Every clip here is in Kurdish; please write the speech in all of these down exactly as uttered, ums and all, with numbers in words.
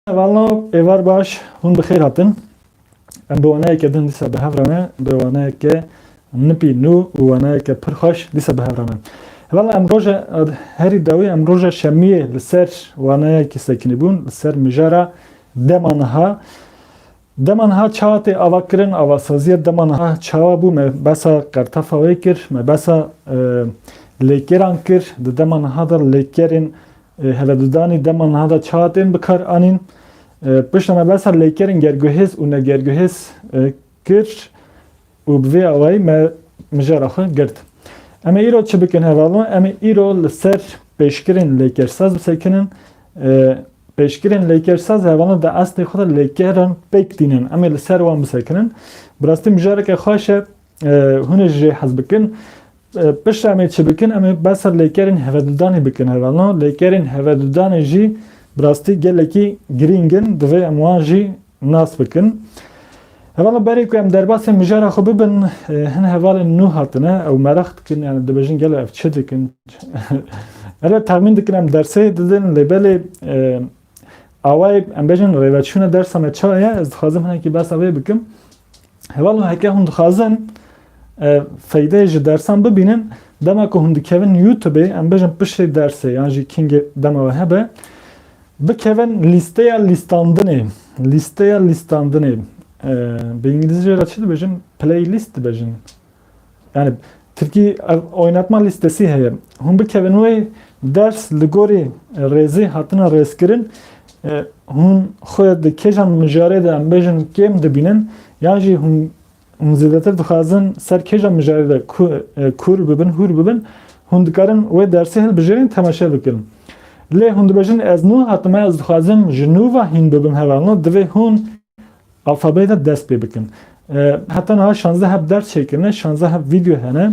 Hevalno, êvar baş, hûn bi xêr hatin. Em bi waneyeke din dîsa bi hev re me, bi waneyeke nipî nû û waneyeke pir xweş dîsa bi hev re me. Hevalno, em roja herî dawî, em roja şemiyê li ser waneyekî sekinî bûn, li ser mijara dema niha. Dema niha çawa tê avakirin, avasaziya dema niha çawa bû, me behsa qertefa wê kir, me behsa, e, lêkeran kir, di dema niha de lêkerên, e, hevedudanî dema niha de çawa tên bi kar anîn. E, piştre me behsa lêkerên gerguhêz û negerguhêz, e, kir û bi vê awayî me mijara xwe girt. Em ê îro çi bikin hevalno? Em ê îro li ser pêşkirên lêkersaz bisekinin. E, pêşkirên lêkersaz hevalno di eslê xwe de lêkeran pêk tînin. Em ê li ser wan bisekinin. Bi rastî mijareke xweş e, e, hûn ê ji jê hez bikin. E, piştre em ê çi bikin? Em ê behsa lêkerên hevedudanê bikin hevalno. Lêkerên hevedudanê jî bi rastî gelekî girîng in. Divê em wan jî nas bikin. Hevalno, berê ku em derbasê mijara xwe bibin, e, hin hevalên nû hatine, ew meraq dikin, yani dibêjin gelo ev çi dikin? Elbet texmîn dikin em dersê didin, lê belê, e, awayê em bêjin rêveçûna dersa me çawa ye, ez dixwazim hinekî behsa vê bikim. Hevalno, heke hûn dixwazin, e, feydeyê ji dersan bibînin, dema ku hûn dikevin YouTubeê, em bêjin piştê dersê, yan jî kingê dema we hebe, bikevin lîsteya lîstandinê. Lîsteya lîstandinê. E, bi îngilîzce re çi dibêjin? Playlist dibêjin. Yani tirkî ev oynatma lîstesî heye. Hûn bikevin wê ders li gorî rêzê hatine rêzkirin. E, hûn xwe di kêjan mijarê de em bêjin kêm dibînin, yan jî hûn, hûn zêdetir dixwazin ser kêjan mijarê de ku-, e, kûr bibin, hûr bibin, hûn dikarin wê dersê hilbijêrin, temaşe bikin. Lê hûn dibêjin, ez nû hatime, ez dixwazim ji nû ve hîn bibim hevalno, divê hûn alfabeyê de dest pê bikin. E, heta niha şanzdeh heb ders çêkirine, şanzdeh heb vîdeo hene.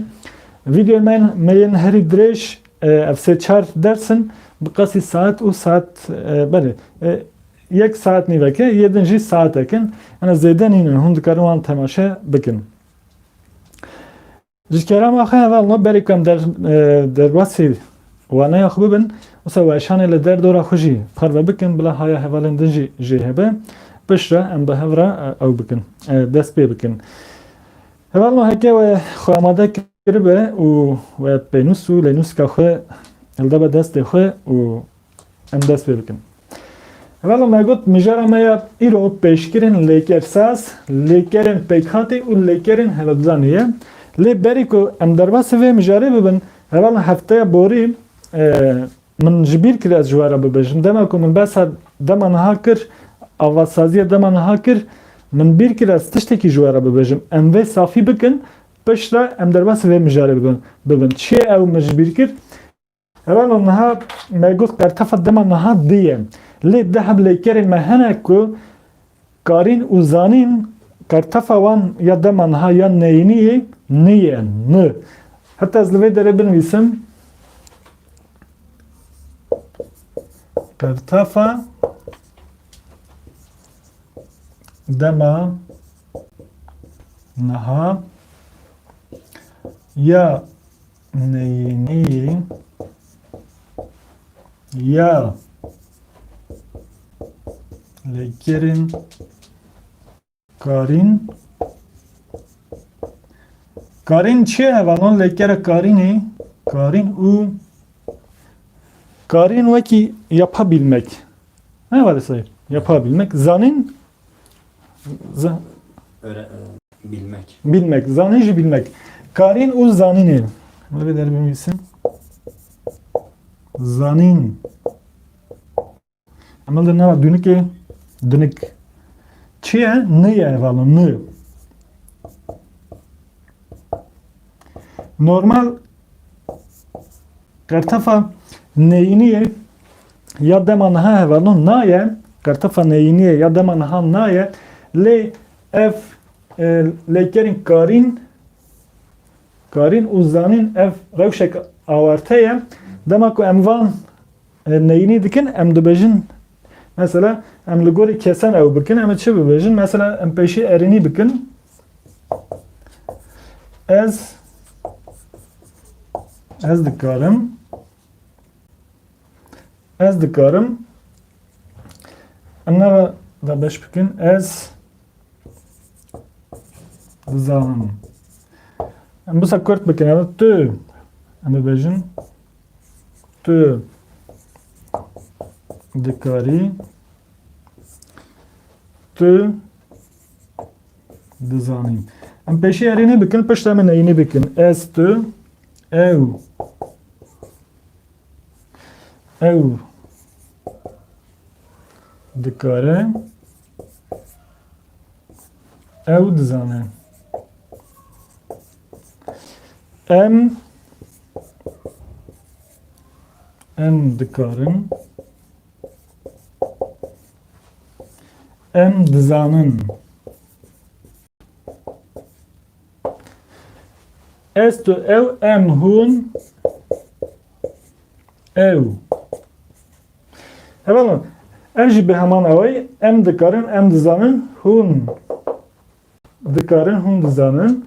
Vîdeo me, me yên herî dirêj, e, ev sê çar ders in, bi qasî saet û saet, e, belê, e, yek saet nîveke, yê din jî saetek in. Yani zêde nînin, hûn dikarin wan temaşe bikin. Ji kerema xwe hevalno, berê ku em der-, e, derbasî waneya xwe bibin, wisa weşanê li derdora xwe jî parve bikin, bila haya hevalên din jî jê hebe, piştre em bi hev re, e, ew bikin, e, dest pê bikin. Hevalno, heke we xwe amade kiribe û we pênûs û lênûska xwe hilde be destê xwe û em dest pê bikin. Hevalno, me got, mijara me ya îro pêşkirên lêkersaz, lêkerên pêkhatî û lêkerên hevedudanê ye. Lê berî ku em derbasî vê mijarê bibin, hevalno, hefteya borî, e, min ji bîr kir ez ji we re bibêjim. Dema ku min behsa dema niha kir, avasaziya dema niha kir, min bîr kir ez tiştekî ji we re bibêjim. Em vê safî bikin, piştre em derbasî vê mijarê bibin, bibin. Çi ye ew min ji bîr kir? Hevalno, niha me got qertefa dema niha di ye. Lê di heb lêkerên me hene ku karîn û zanîn, qertefa wan ya dema niha ya neyînî yê, ni ye, ni. Heta ez li vê derê binivîsim. Qertefa dema niha ya neyînî ya lêkerên karîn. Karîn çi ye hevalno? Lêkere karînê, karîn û karîn wekî yapabilmek. Ne var ise yapabilmek. Zanîn, za- Öğre-, e, bilmek. Bilmek. Zanîn jî bilmek. Karîn û zanînê. Bunu bir derbim bilsin. Zanîn. Em li nava dûnikê, dunik. Çi ye? Ni ye hevalno, ni. Normal qertefa neyînî ye, ya dema niha hevalno na ye, qertefa neyînî ye, ya dema niha na ye, lê ev, e, lêkerên karîn, karîn û zanîn ev rewşek awarte ye. Dema ku em van e, neyînî dikin, em dibêjin, mesela, em li gorî kesan ew bikin, em ê çi bibêjin? Mesela, em pêşî erênî bikin. Ez, ez dikarim, ez dikarim, nava da beş bikin. Ez dizanim. Em bisa kurt bikin. Ev tu. Em bibêjin. Tu dikarî. Tu dizanî. Em pêşî erênî bikin, pişt em ê neyînî bikin. Ez, tu, ew. Ew dikare. Ew dizane. Em, em dikarin. Em dizanin. Ez, tu, ew, em, hûn, ew. Hevalno, ev jî bi heman awayî, em dikarin, em dizanin, hûn dikarin, hûn dizanin,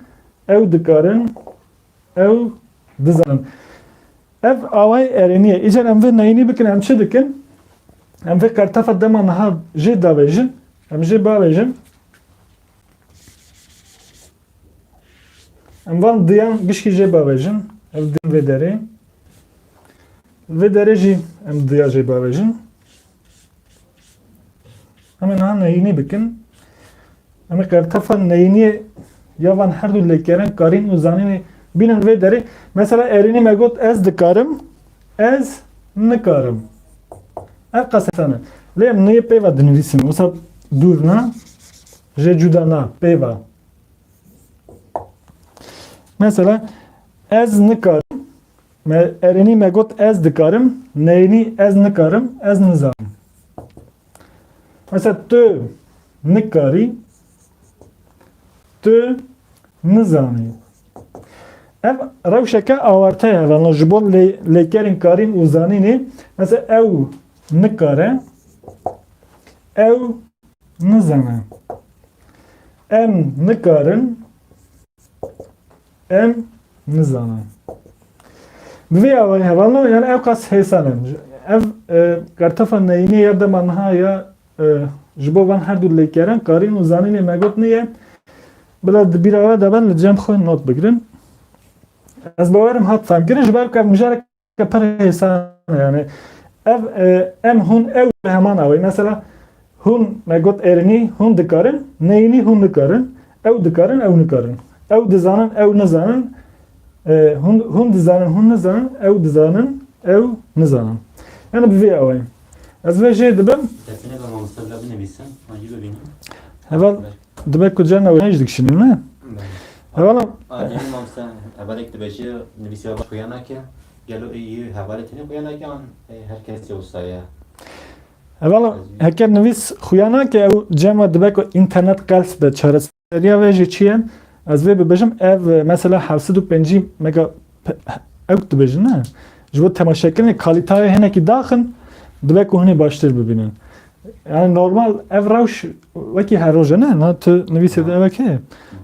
ew dikarin, ew dizanin. Ev awayî erênî ye. Îcar em vê neyînî bikin, em çi dikin? Em vê kartefa dema niha jê davêjin, em jê bavêjin. Em van diyan gişkî jê bavêjin. Ev din vê derê. Vê derê jî em diya jê bavêjin. Em ê niha neyînî bikin. Em ê kartefa neyîniyê ya van her du lêkerên karîn û zanînê bînin vê derê. Mesela erênî me got ez dikarim, ez nikarim. Ev qas hêsan e. Lê em niyê pê ve dinivîsin. Wisa dûr na, jê cuda na, pê ve. Mesela, ez nikarim. Me, erênî me got, ez dikarim. Neyînî, ez nikarim, ez nizanim. Mesela, tu nikarî, tu nizanî. Ev rewşeke awarte ye, hevalno, ji bo lê-, lêkerên karîn û zanînê. Mesela, ew nikare, ew nizane. Em nikarin, em nizanin. Bi vê awayî hevalno, yani ew qas hêsan in. Ev, e, kartefa neyînê ya dema niha ya, e, ji bo van her du lêkeran, karîn û zanînê me got niye. Bila di bîra we de ben li cem xwe not bigirin. Ez bawerim hat fehmkirin, ji ber ku ev mijarek pir hêsan e, yani ev, e, em, hûn, ew li heman awayî. Mesela hûn, me got êrinî, hûn dikarin, neyînî, hûn nikarin, ew dikarin, ew nikarin. Ew dizanin, ew nizanin, e, hûn, hûn dizanin, hûn nizanin, ew dizanin, ew nizanin. Yani bi vê awayî. Ez vê jê dibim. Define ve mamoste bila binivîsin, an jî bibînin. Heval. Dibe ku carna we jî dikişînin, ne? Belê. Hevala. A, yani mamoste, hevalek dibêje, nivîsî we baş xuya nake. Gelo ê yê hevalê tenê xuya nake, an, e, her kesê wisa ye? Hevala, heke nivîs xuya nake, ew cem we dibe ku înternet qels be, çareseriya vê jî çi ye? Ez vê bibêjim, ev, e, mesela heft sed û pêncî mega pe-, ew dibêjin, ne? Ji bo temaşekirinê kalîtayê hinekî daxin, dibe ku hûn ê baştir bibînin. Yani normal ev rewş wekî her roj e, ne? Na tu nivîsê de ev heye.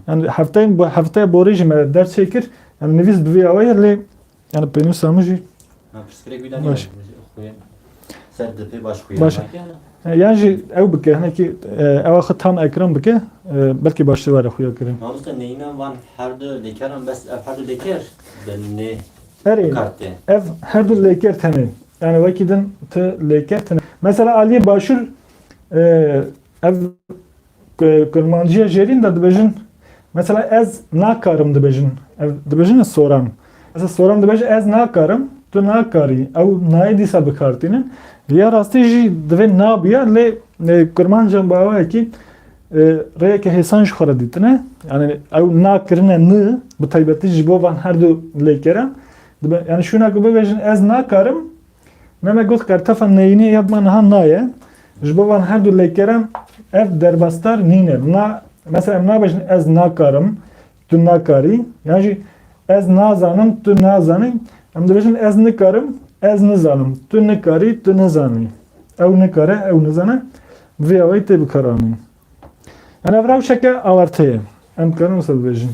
Yani hefteyên bo-, hefteyê borî jî me ders çêkir. Yani nivîs bi vî awayî lê yani pênûsa min jî Ha, pirsgirêk wî de baş. Nîne, xuya. Ser dipê baş xuya. Baş. Nake, ne? E, yan jî ew bike, hinekî, e, ewa xwe tam ekran bike, e, belkî baştir were xuya kirin. Mamoste neyîna van her du lêkeran bes ev her du lêker bi nê Erê, kartê. Ev her du lêker tenê. Yani wekî din tu lêker tenê. Mesela aliyê başûr, e, ev, e, kurmanciya jêrîn de dibêjin, mesela ez nakarim dibêjin. Ev dibêjin soran. Mesela soran dibêje ez nakarim, tu nakarî. Ew nayê dîsa bikartînin. Ya rastî jî divê nabiya lê, e, kurmancan bi awayekî, e, rêyeke hêsan ji xwe re dîtine. Yani ew nakirine ni, bi taybetî ji bo van her du lêkeran. Dibe, yani şûna ku bibêjin ez nakarim, ne me got kertefa neyînê ya dima niha naye. Ji bo van her du lêkeran ev derbasdar nîne. Na, mesela em nabêjin ez nakarim, tu nakarî. Yan jî ez nazanim, tu nazanî. Em dibêjin ez nikarim, ez nizanim. Tu nikarî, tu nizanî. Ew nikare, ew nizane. Vê awayî tê bikaranîn. Yani ev rewşeke awarte ye. Em dikarin wisa bibêjin.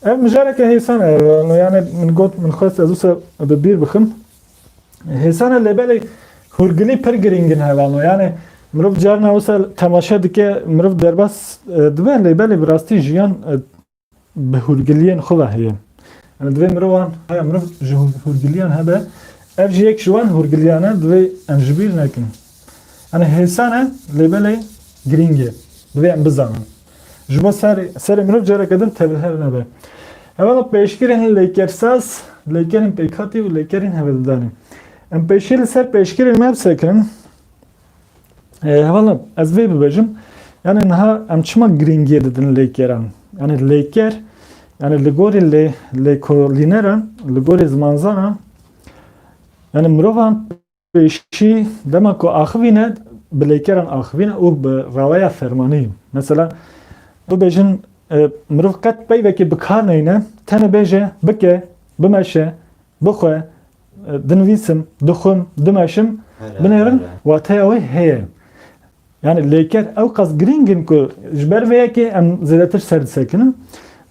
Ev mijareke hêsan e, yani min got, min xwest ez wisa bi bîr bixim. Hêsane lê belê hûrgilî pir girîng in hevalno. Yani mirov carna wisa temaşe dike, mirov derbas, e, dibe, lê belê bi rastî jiyan, e, bi hûrgiliyên xwe ve heye. Yani divê mirovan, haya mirov ji hûr-, hûrgiliyan hebe, ev jî yek ji wan hûrgiliyan e, divê em ji bîr nekin. Yani hêsane lê belê girîng e. Divê em bizanin. Ji bo ser, serê mirov careke din tevlihev nebe. Hevala pêşkirên lêkersaz, lêkerên pêkhatî û lêkerên hevedanî. Em pêşî li ser pêşkirên me bisekirin. E, hevala ez vê bibêjim. Yani niha em çima girîngiyê didin lêkeran? Yani lêker, yani li gorî lê, lêkolîneran, li gorî zimanzanan, yani mirovan pêşî dema ku axivîne, bi lêkeran axivîne û bi raweya fermanî. Mesela, bibêjin, e, mirov qet peyvekê bi kar neyne, tenê bêje, bike, bimeşe, bixwe, e, dinivîsim, dixwim, dimeşim, Here, binêrin, here. Wateya wê heye. Yani lêker ew qas girîng in ku ji ber vê yekê em zêdetir ser disekinin.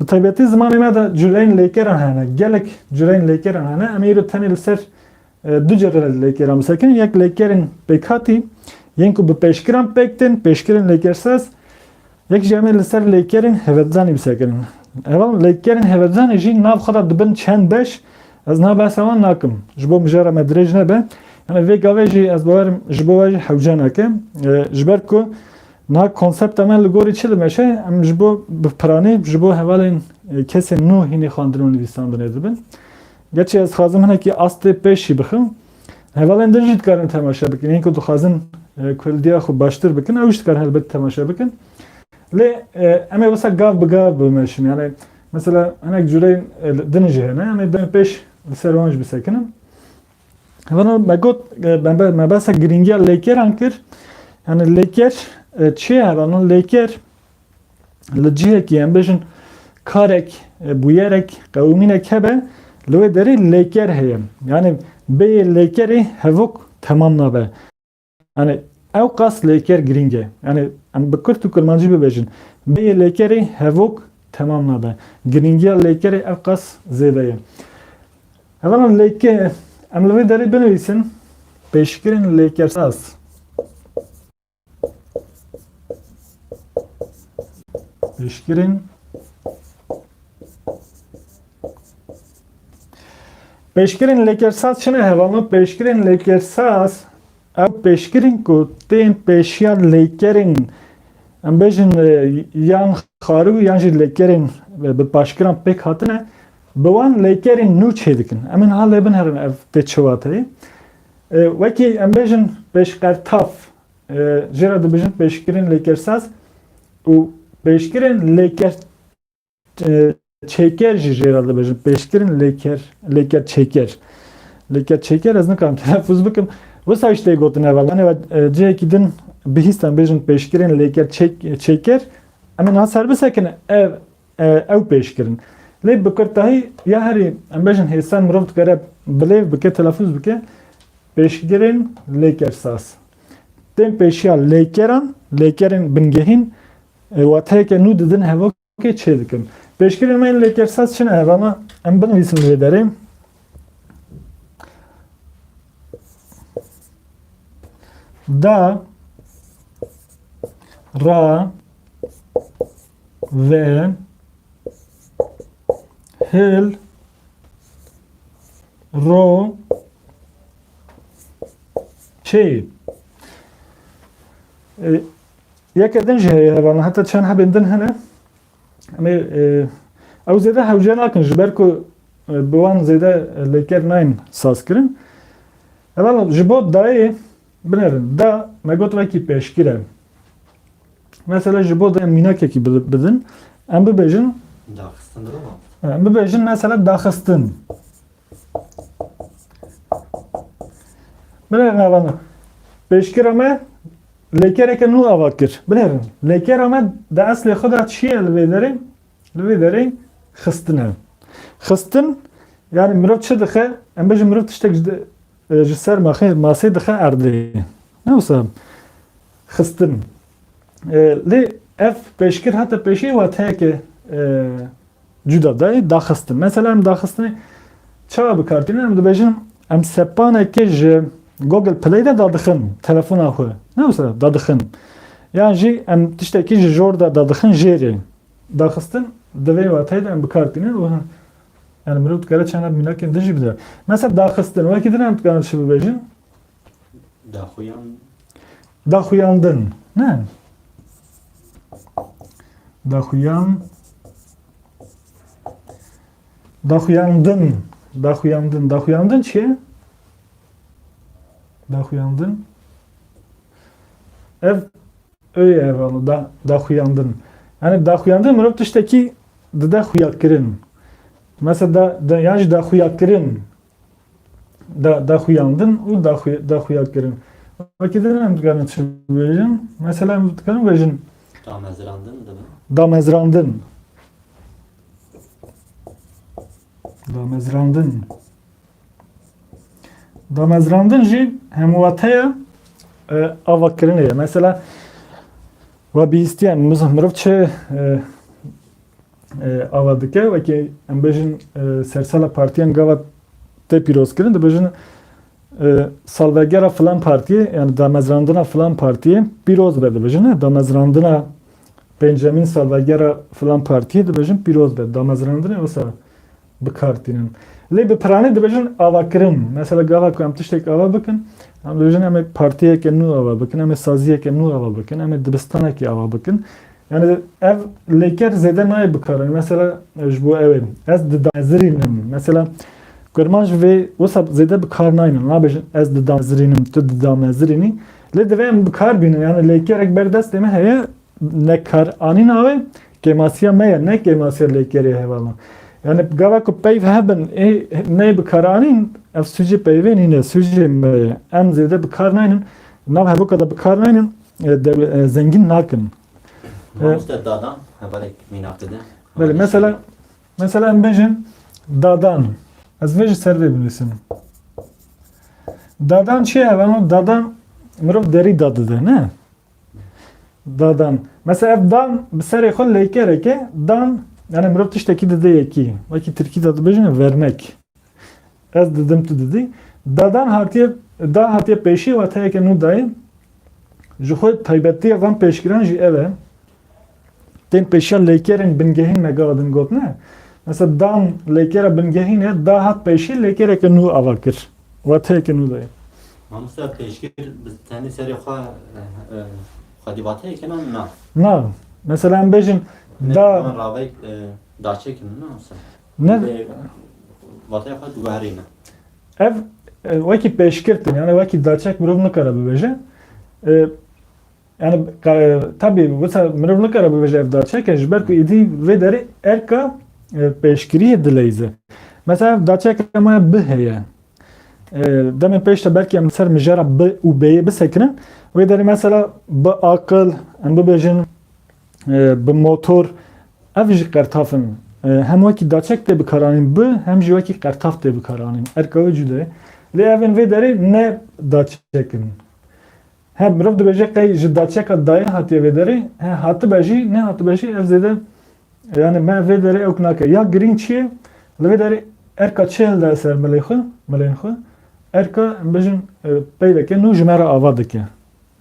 Bi taybetî zimanê me de cureyên lêkeran hene, gelek cureyên lêkeran hene. Em ê îro tenê li ser e, du cih re lêkeran bisekin. Yek lêkerên pêkhatî, yên ku bi pêşkiran pêk tên, pêşkirên lêkersaz, yek jî em ê li ser lêkerên hevedanî bisekin. Heval lêkerên hevedanî jî nav xwe de dibin çend beş, ez niha behsa wan nakim. Ji bo mijara me dirêj nebe. Yani vê gavê jî ez bawerim ji bo we jî hewce nake. E, ji ber ku niha konsepta me li gorî çi dimeşe, em ji bo bi piranî, ji bo hevalên, e, kesên nû hînî xwendin û nivîsandinê dibin. Gerçi ez dixwazim hinekî astê pêşî bixim. Hevalên din jî dikarin temaşe bikin. Yên ku dixwazin, e, kuldiya xwe baştir bikin, ew jî dikarin helbet temaşe bikin. Lê, e, em ê wisa gav bi gav bimeşin. Yani, mesela, hinek cureyên, e, din jî hene. Em ê demê pêş li ser wan jî bisekinin. Hevalno me got, e, me be-, me behsa girîngiya lêkeran kir. Yani lêker, e, çi ye hevalno? Lêker li cihekî, em bêjin, karek, e, bûyerek, qewimînek hebe, li wê derê lêker heye. Yani bêyê lêkerê hevok temam nabe. Yani ew qas lêker girîng e. Yani em bi kurt û kurmancî bibêjin, bêyê lêkerê hevok temam nabe. Girîngiya lêkerê ew qas zêde ye. Hevalno lêke, em li vê derê binivîsin, pêşkirên lêkersaz. Pêşkirên, pêşkirên lêkersaz çi ne hevalno? Pêşkirên lêkersaz, ew pêşkirên ku tên pêşiya lêkerên, em bêjin, e, yan xarû yan jî lêkerên, e, bi paşkiran pêk hatine, bi wan lêkerên nû çêdikin. Em ê niha lê binherin ev tê çi wateyê. E, wekî em bêjin pêşqertav, e, jê re dibêjin pêşkirên lêkersaz û pêşkirên lêker, e, çêker jî jê re dibêjin pêşkirên lêker, lêker çêker. Lêker çêker ez nikarim telafuz bikim. Wisa jî tê gotin heval. Yanî, e, cihekî din bihîstan bêjin pêşkirên lêker çêk-, çêker. Em ê niha ser bisekin ev e, ew pêşkirin. Lê bi kurtahî ya herî, em bêjin, hêsan mirov dikare bilêv bike, telafuz bike, pêşkirên lêkersaz. Tên pêşiya lêkeran, lêkerên bingehîn, e, wateyeke nû didin hevokê çê dikin. Pêşkirên me yên lêkersaz çi ne hevalno? Em binivîsin li vê derê. Da, ra, ve, hil, ro, çê. E, yeke din jî heye hevalno, heta çend hebên din hene. Em ê, e, ew zêde hewce nakin, ji ber ku, e, bi wan zêde, e, lêker nayên sazkirin. Hevalno, ji bo dayê binêrin, da me got wekî pêşkir e. Mesela ji bo dayê mînakekî bi-, bidin, em bibêjin, Daxistin, doğru mu? Em bibêjin mesela daxistin. Binêrin hevalno. Pêşkira me lêkereke nû ava kir. Binêrin. Lêkera me di eslê xwe de çi ye li vê derê? Li vê derê xistin e. Xistin, yani mirov çi dixe? Em bêjin mirov tiştek ji, e, ji ser maxê, masê dixe erdê. Ne wisa? Xistin. E, lê ev pêşkir hate pêşî wateyeke, e, cuda dayê daxistin. Mesela em daxistinê çawa bi kar tînin? Em dibêjin, em sepanekê ji Google Play de dadixin telefona xwe. Ne wisa dadixin. Yan jî em tiştekî ji jor de dadixin jêrê. Daxistin di vê wateyê de em bi kar tînin û yani mirov dikare çend mînakên din jî bide. Mesela daxistin, wekî din em dikarin çi bibêjin? Daxuyan. Daxuyandin. Ne? Daxuyan. Daxuyandin. Daxuyandin. Daxuyandin çi ye? Daxuyandin. Ev öye ev da, daxuyandin. Yani daxuyandin mirov tiştekî dide xuyakirin. Mesela da, da, yan jî daxuyakirin. Da, daxuyandin û daxuya, daxuyakirin. Wekî din em dikarin çi bêjin? Mesela em dikarin bêjin. Damezrandin dibe. Damezrandin. Damezrandin. Damezrandin jî hemwateya, e, avakirinê ye. Mesela, we bihîstiye, miz-, mirov çi, e, e, ava dike, wekî em bêjin, e, sersala partiyan gava tê pîrozkirin, dibêjin, e, salvegera filan partiyê, yani damezrandina filan partiyê pîroz be, dibêjin, ne? Damezrandina pêncemîn salvegera filan partiyê, dibêjin pîroz be. Damezrandinê wisa bi kar tînin. Lê bi piranî dibêjin avakirin. Mesela gava ku em tiştek ava bikin, em dibêjin em ê partiyeke nû ava bikin, em ê saziyeke nû ava bikin, em ê dibistanekê ava bikin. Yani ev lêker zêde nayê bikaranîn. Mesela, e, ji bo ew ê, ez didamezirînim. Mesela, kurmanc vê wisa zêde bi kar naynin. Nabêjin ez didamezirînim, tu didamezirînî. Lê divê em bi kar bînin. Yani lêkerek ber destê me heye, nekaranîna wê kêmasiya me ye, ne kêmasiya lêkerê hevalno. Yani gava ku peyv hebin, ê, neyê bikaranîn, ev sûcê peyvê nîne, sûcê me ye. Em zêde bi kar naynin, nav hevoka de bi kar naynin, e, dew-, e, zengîn nakin. Mamoste dadan, hevalek mînak dide. Belê, mesela, mesela em bêjin dadan. Ez vê ji ser vê binivîsim. Dadan çi ye? Ev dadan mirov derî dadide, ne? Dadan. Mesela ev dan bi serê xwe lêkerek e. Dan, yani mirov tiştekî dide yekî. Wekî tirkî de dibêjin vermek. Ez didim, tu didî. Dadan hatiye, da hatiye pêşî, wateyeke nû dayê. Ji xwe taybetiya van pêşkiran jî ev e. Tên pêşiya lêkerên bingehîn me gava din got, ne? Mesela dan lêkera bingehîn e, da hat pêşî lêkereke nû ava kir. Wateyeke nû dayê. Mamoste pêşkir bi tenê serê xwe, e, e, xwedî vateyeke na, na. Na. Mesela em bêjin ne, da ravek, e, daçekin, ne, mesela. Ne? Lê vateyê xwe diguherîne. Ev, e, wekî pêşkirtin, yani wekî daçek mirov nikare bibêje. E, yani, ka-, tabî, wisa mirov nikare bibêje ev daçek e, ji ber ku êdî vê derê erka, e, pêşkiriyê dileyze. Mesela ev daçek ma bi heye. E, demên pêş de belkî em ser mijara bi û bêyê bisekinin. Wê derê mesela bi aqil, em bibêjin, e, bi motor, ev jî qertaf in. E, hem wekî daçek tê bikaranîn bi, hem jî wekî qertaf tê bikaranîn. Erka wê cuda ye. Lê evên vê derê ne daçek in. He, mirov dibêje qey ji daçeka dayê hatiye vê derê, he, hatibe jî, nehatibe jî, ev zêde, yani me vê derê ewk nake. Ya girîng çi ye? Li vê derê erka çi hilde ser milê xwe, milên xwe? Erka, em bêjin, e, peyveke nû ji me re ava dike.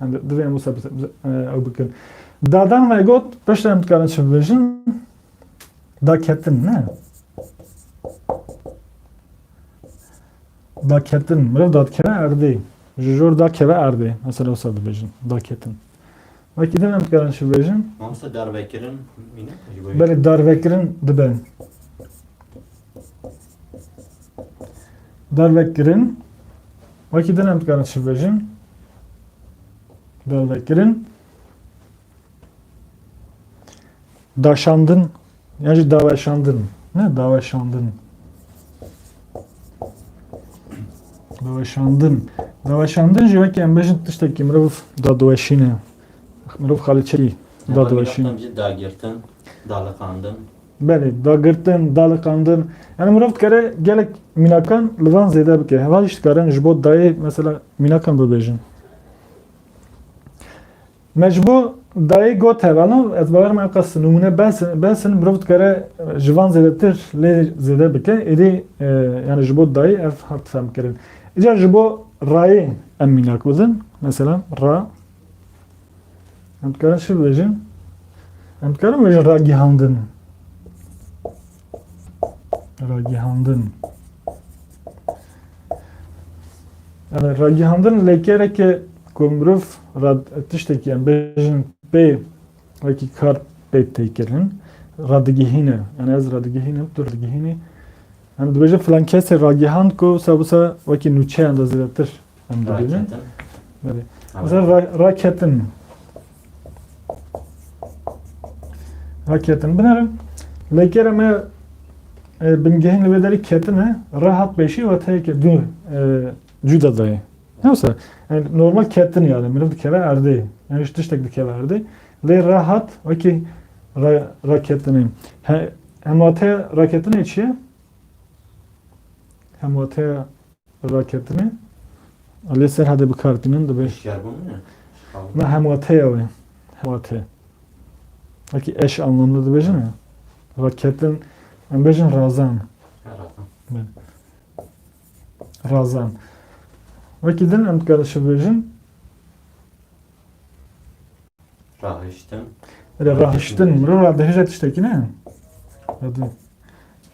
Em di-, divê em wisa bi-, bi-, e, ew bikin. Dadan me got, piştre em dikarin çi bibêjin? Daketin, ne? Daketin. Mirov dadikeve erdê. Ji jor dakeve erdê. Mesela wisa dibêjin. Daketin. Wekî din em dikarin çi bibêjin? Mamoste darvekirin mîne? Belê, darvekirin dibe. Darvekirin. Wekî din em dikarin çi bibêjin? Darvekirin. Daşandin, yan jî daweşandin. Ne, daweşandin. Daweşandin. Daweşandin jî wekî em bêjin tiştekî mirov dadiweşîne. Mirov xalîçeyî dadiweşîne. Jî dagirtin, daliqandin. Belê, dagirtin, daliqandin. Yani mirov dikare gelek mînakan li van zêde bike. Heval jî dikarin ji bo dayê mesela mînakan bibêjin. Me ji bo dayê got hevalno, ez bawer me ev qas nimûne behs-, behsin, mirov dikare ji van zêdetir lê zêde bike, êdî, e, yani ji bo dayê ev hat femkirin. Îcar ji bo rayê em mînak bidin. Mesela ra. Em dikarin çi bibêjin? Em dikarin bibêjin ragihandin. Ragihandin. Yani ragihandin lêkereke ku mirov rad-, tiştekî em bêjin pê wekî kar pê tê kirin. Radigihîne. Yani ez radigihînim, tu radigihînî. Em dibêjin filan kesê ragihand ku wisa wisa wekî nûçeyan de zêdetir em dibînin. Raketin. Belê. Tamam. Mesela ra-, raketin. Raketin. Binêrin. Lêkerê me, e, bingehîn li vê derî ketine, ra hat pêşî wateyeke du, e, cuda dayê. Ne wisa? Yani normal ketin yani. Mirov dikeve erdê. Yani ji tiştek dikeve erdê. Lê ra hat, wekî ra-, raketinê. He, hemwateya raketinê çi ye? Hemwateya raketinê. Lê ser hade bi kar tînin dibê. Eşyar bu mu ne? Na hemwateya wê. Hemwate. Wekî eş anlamda dibêjin ya. Raketin, em bêjin razan. Ha, razan. Belê. Razan. Wekî din em dikarin çi bêjin? Rahiştin. Öyle rahiştin. Mirov radihije tiştekî ne? Hadi.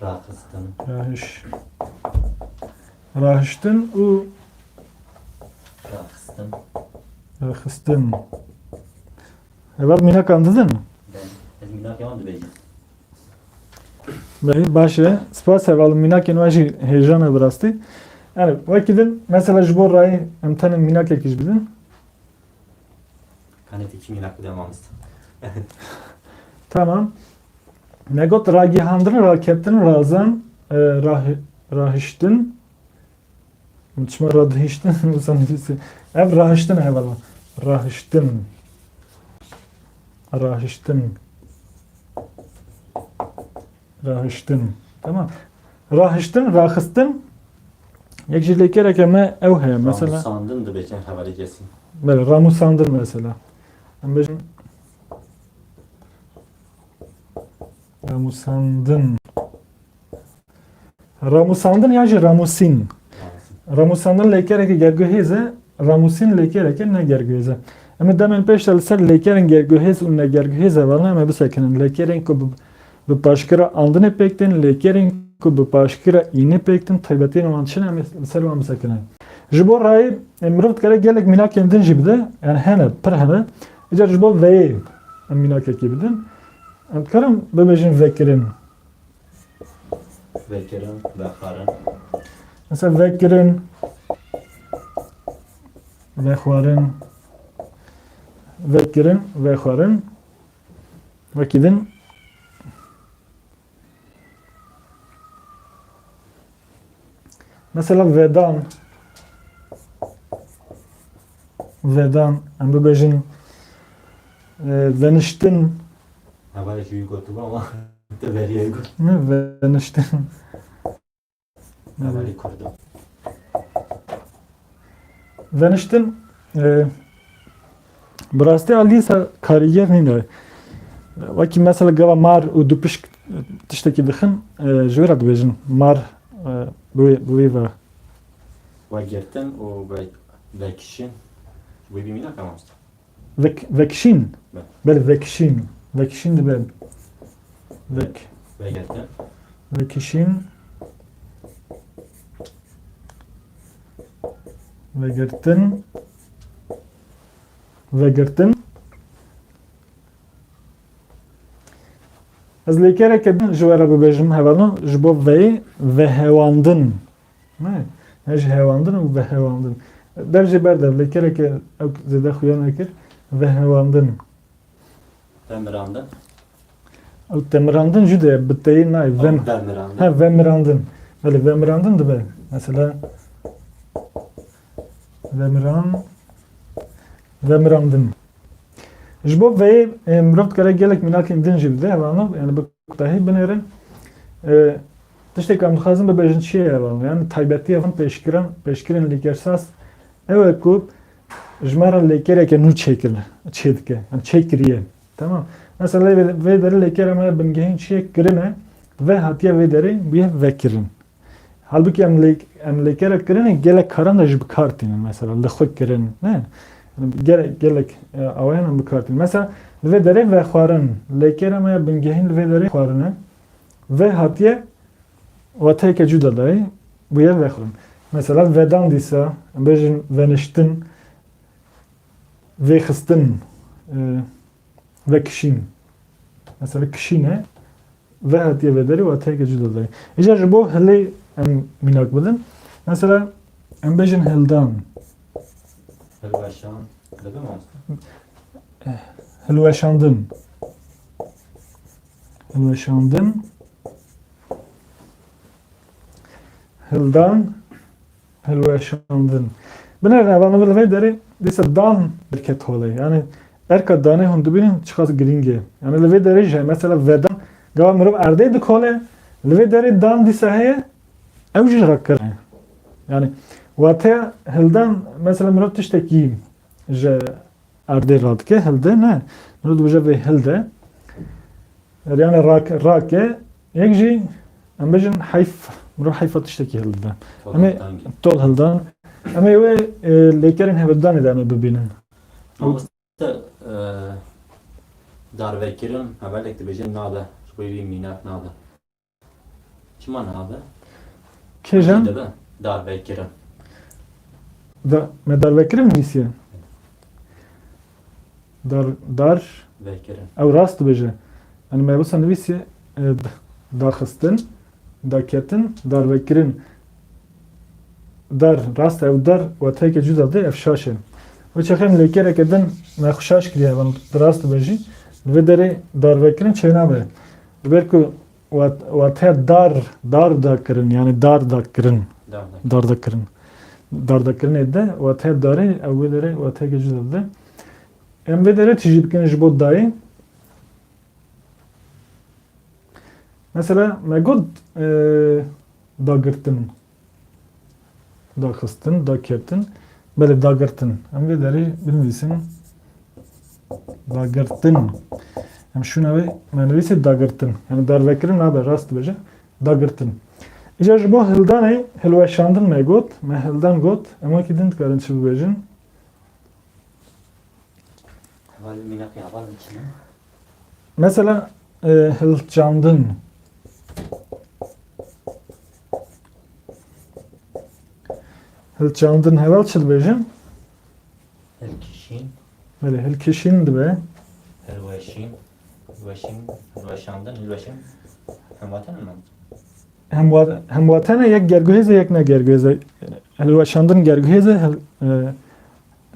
Raxistin. Rahiş. Rahiştin û Raxistin. Raxistin. Heval mînakan didin? Ben, ez mînak yawan dibêjim. Belê, baş e. Spas heval, mînakên we jî hêjan e bi rastî. Yani, wekî din, mesela ji bo rayê em tenê mînakekî ji bidin. Kanetê kî mînak bide mamoste. Tamam. Me got ragihandin, raketin, razan, e, rah-, rahiştin. Çima radihiştin? Wisa nivîsî. Ev rahiştin e hevala. Rahiştin. Rahiştin. Rahiştin. Tamam. Rahiştin, raxistin. Yek ji lêkereke me ew heye. Mesela. Ramusandin dibêjin hevalê kesî. Belê, ramusandin mesela. Em bêjin ramusandin. Ramusandin ya jî ramusîn. Ramusandin lêkereke gerguhêz e, ramusîn lêkereke ne gerguhêz e. Em ê demên pêş de li ser lêkerên gerguhêz û negerguhêz hevalin em ê bisekinin. Lêkerên ku bi, bi paşkira andinê pêk tên, lêkerên ku bi paşkira înê pêk tên, taybetiyên wan çi ne, em ê li ser wan bisekinin. Ji bo rayê, e, mirov dikare gelek mînakên din jî bide, yani hene, pir hene. Îcar ji bo veyê em mînakekê bidin. Em dikarin bibêjin vekirin. Vekirin, vexwarin. Mesela vekirin, vexwarin, vekirin, vexwarin. Wekî din. Mesela vedan. Vedan, em bibêjin, e, veniştin. Hevalekî wî gotiba ama te beriyê got. Ne, veniştin. Hevalî kurd e. Veniştin, e, bi rastî a lîsa karîger nîne. Wekî mesela gava mar û dupişk tiştekî dixin, e, ji wê re dibêjin. Mar, e, bi wê, bi wê ve. Vegirtin û ve-, vekişin. Wê bî mînak e mamoste. Vek-, vekişîn. Be. Belê, vekişîn. Vekişîn dibe. Vek-, Vegertin. Vekişîn. Vegirtin. Vegirtin. Ez lêkereke din ji we re bibêjim, hevalno, ji bo veyê, vehewandin. Ne? Ne ji hewandin û vehewandin. Dev jê berdev, lêkereke ew zêde xuya nekir, vehewandin. Vemirandin. Ew temirandin jû de bi teyî nayê. Ew vem-, vemirandin. He, vemirandin. Belê, vemirandin dibe. Mesela, vemiran-, vemirandin. Ji bo veyê, e, mirov dikare gelek mînakên din jî bide, hevalno, yani bi kutahî binêrin. E, tiştek em dixwazin bibêjin çi ye, hevalno? Yani taybetiya van pêşkirin, pêşkirin lêkersaz ew e ku ji me re lêkereke nû çêkir, çêdike, yani çêkiriye. Tamam. Mesela vê, vê derê lêkera me bingehîn çi ye? Kirin e. Ve hatiye vê derê bûye vekirin. Halbûkî em lê, em lêkera kirinê gelek karan de jî bi kar tînin. Mesela li xwe kirin, ne? Gelek, gelek, e, awayan em bi kar tînin. Mesela li vê derê vexwarin, lêkera me ya bingehîn li vê derê xwarin e. Ve hatiye wateyeke cuda dayê bûye vexwarin. Mesela vedan dîsa, em bêjin veniştin, vêxistin, e, vekişîn. Mesela kişîne, ve hatiye vê derê, wateyeke cuda dayê. Îcar ji bo hilê em mînak bidin. Mesela em bêjin hildan. Hilweşan. Dedim mi? Hilweşandin. Hilweşandin. Hildan. Hilweşandin. Binêrin, evan li vê derê dîsa dan derket holê. Yani erka danê hûn dibînin çiqas girîng e. Yani li vê derê jî mesela vedan, gava mirov erdê dikole, li vê derê dan dîsa heye, ew jî rakirin. Yani wateya hildan, mesela mirov tiştekî ji erdê radike, hilde ne. Mirov dibêje vê hilde. Yani rak, rake, yek jî em bêjin heyf, mirov heyfa tiştekî hilde. Em ê tol hildan. Em ê wê, e, lêkerên hevdanê de em ê bibînin. Mamoste, e, darvekirin, hevalek dibêjin nabe, ji bo wî mînak nabe. Çima nabe? Kêjan? Dibe darvekirin. Da, me darvekirin nivîsiye. Dar, dar. Vekirin. Ew rast dibêje. Yani me wisa nivîsiye, e, d-, darxistin, daketin, darvekirin. Dar, rast e, ew dar wateyeke cuda de, ev şaş e. Wê çaxê em lêkereke din me xwe şaş kiriye, evan rast dibêjî. Li vê derê darvekirin çênabe. Li ber ku Wat-, wateya dar, dar dakirin, yani dar dakirin. Dar dakirin. Dar dakirin. Dar dakirinê de, wateya darê, ew wê derê, wateyeke cuda de. Em vê derê tijî bikin ji bo dayê. Mesela, me got, e, dagirtin. Daxistin, daketin. Belê, dagirtin. Em vê derê binivîsin. Dagirtin. Em şûna wê, me nivîsê dagirtin. Yani darvekirin nabe, rast dibêje. Dagirtin. Îcar ji bo hildanê, hilweşandin me got. Me hildan got. Em wekî din dikarin çi bibêjin? Heval mînakê heval çi ne? Mesela, e, hilçandin. Hilçandin heval çi dibêjin? Hilkişîn. Belê, hilkişîn dibe. Hilweşîn. Hilweşîn. Hilweşandin. Hilweşîn. Hemwatan mi? Hemwa-, hemwatene yek gerguhêze, yek ne gerguhêze. Hilweşandin gerguhêze, hil-, e,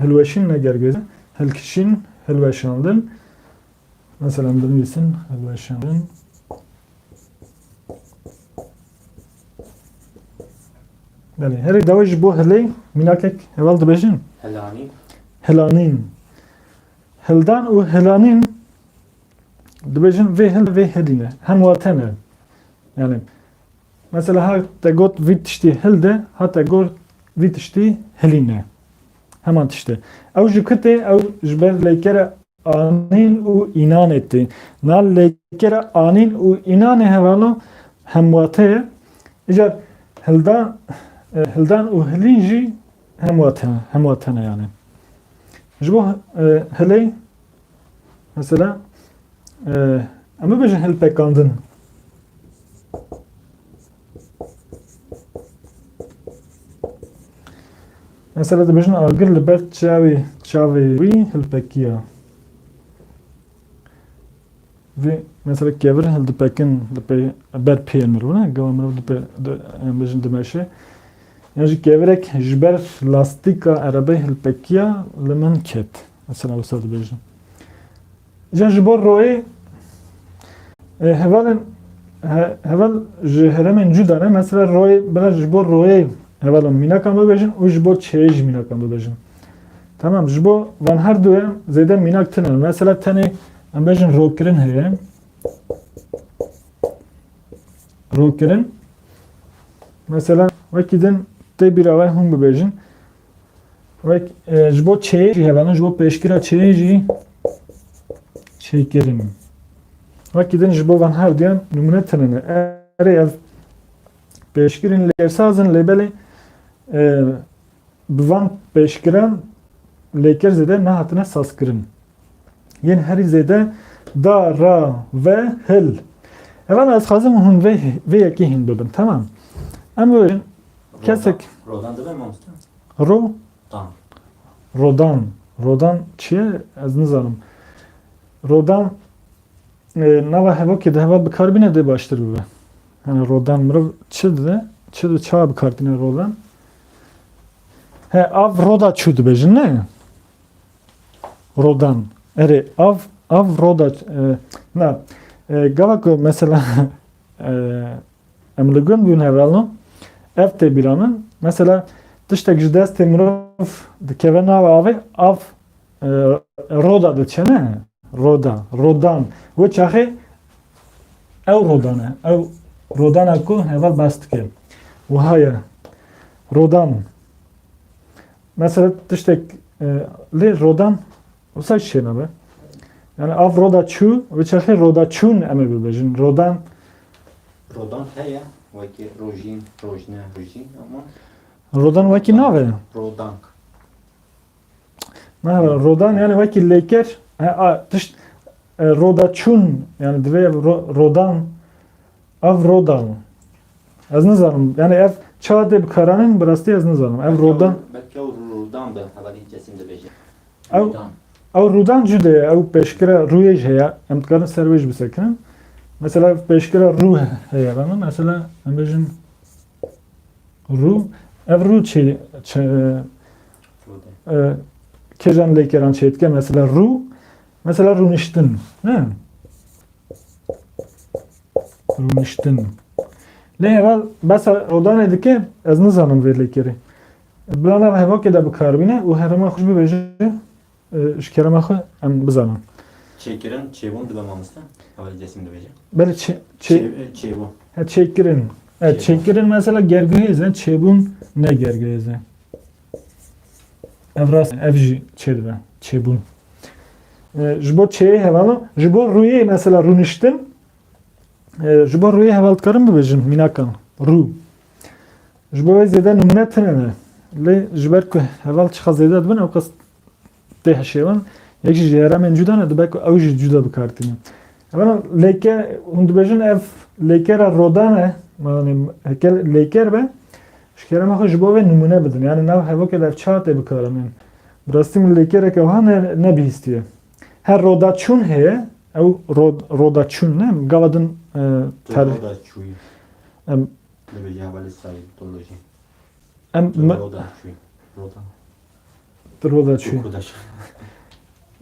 hilweşîn ne gerguhêze. Hilkişîn, hilweşandin. Mesela binivîsin, hilweşandin. Belê, herî dawî ji bo hilê mînakek heval dibêjin? Hilanîn. Hilanîn. Hildan û hilanîn dibêjin vê hil, vê hilî ne. Hemwate ne. Yani, mesela ha te got vî tiştî hilde, ha te got vî tiştî hilîne. Heman tişt e. Ew ji ku tê, ew ji ber lêkere anîn û înanê tê. Na lêkere anîn û înanê hevalo hemwate ye. Îcar hilda, e, hildan û hilîn jî hemwate, hemwate ne yani. Ji bo, e, hilê, mesela, e, em bibêjin hilpekandin. Mesela dibêjin agir li ber çavê, çavê wî hilpekiya. Vê, mesela kevir hildipekin, li pê, ber pê mirov ne, gava mirov dipe, di, em bêjin dimeşe. Yan jî kevirek ji ber lastîka erebeyê hilpekiya li min ket. Mesela wisa dibêjin. Îcar ji bo royê, e, hevalên, he-, heval ji herêmên cuda ne. Mesela royê, bila ji bo royê hevalên mînakan bibêjin û ji bo çêyê jî mînakan bibêjin. Tamam, ji bo van her duyê zêde mînak tune. Mesela tenê em bêjin rokirin heye. Rokirin. Mesela wekî din tê bîra we hûn bibêjin. Wek, e, ji bo çêyê jî hevalin, ji bo pêşkira çêyê jî çêkirin. Wekî din ji bo van her duyan nimûne tune ne. Erê ev pêşkirên lêkersaz in, lê belê, e, bi van pêşkiran lêker zêde nehatine sazkirin. Yên herî zêde da, ra, ve, hil. Heval ez xwazim hûn vê, vê yekê hîn bibin, temam. Em bibêjin, kesek Rodan dibe mamoste? Ro? Tan. Rodan. Rodan çi ye? Ez nizanim. Rodan, e, nava hevokê de heval bi kar bîne dê baştir bibe. Yani rodan mirov çi dide? Çi dide, çawa bi kar tîne rodan? He, av roda çû dibêjin, ne? Rodan. Erê, av, av roda, e, na, e, gava ku mesela, e, em li gund bûn hevalno, ev tê bîra min. Mesela tiştek ji destê mirov dikeve nava avê, av, e, roda diçe, ne? Roda, rodan. Wê çaxê ew rodan e. Ew rodana ku heval behs dike. Wiha ye. Rodan. Mesela tiştek, e, lê rodan wisa çênabe. Yani av roda çû, wê çaxê roda çûn em ê bibêjin. Rodan. Rodan heye, wekî rojîn, rojne, rojîn ama Rodan wekî nav e. Rodank. Na, rodan yani wekî lêker, he, a, tişt, e, roda çûn, yani divê ro-, rodan, av rodan. Ez nizanim, yani ev çawa tê bikaranîn, bi rastî ez nizanim. Ev rodan. Belki o rodan be, hevalî Cesim dibêje. Ew, Rodan. Ew rodan cude ye, ew pêşkira rûyê jî heye, em dikarin ser wê jî bisekinin. Mesela ev pêşkira rû heye, bana mesela em bêjin rû, ev rû çi, çi, Rûde. e, kêjan lêkeran çêdike, mesela rû, mesela rûniştin, ne? Rûniştin. Lê heval behsa rodanê dike, ez nizanim vê lêkerê. Bila nav hevokê de bikarbîne û herêma xwe jî bibêje, e, ji kerema xwe em bizanin. Çêkirin, çêbûn dibe mamoste. Hevalî Cesim dibêje. Belê çê-, çê-, Çê-, çêbûn. He, çêkirin. E, Çêbûn. Çêkirin mesela gergihêz e, çêbûn ne gergihêz e. Ev rast, ev jî çêdibe, çêbûn. E, ji bo çêyê hevalno, ji bo rûyê mesela rûniştin, e, ji bo rûyê heval dikarin bibêjin, mînakan, rû. Ji bo wê zêde nimûne tune ne. Lê ji ber ku heval çiqas zêde dibin, ew qas tê hişê wan. Yek jî ji herêmên cuda ne, dibe ku ew jî cuda bikartîne. Heval lêke, hûn dibêjin ev lêkera rodan e, yani heke lêker be, ji kerema xwe ji bo vê nimûne bidin. Yani nav hevokê de ev çawa tê bikaranîn? Bi rastî min lêkereke wiha ne, nebihîstiye. Her rodaçûn heye, ew rod-, rodaçûn ne, gava din, e, Tu ter-, rodaçûyî. Em, Dibêje hevalê Saîd Tolojî. Em Tu me- rodaçûyî. Roda. Tu rodaçûyî. Tu rodaçûyî.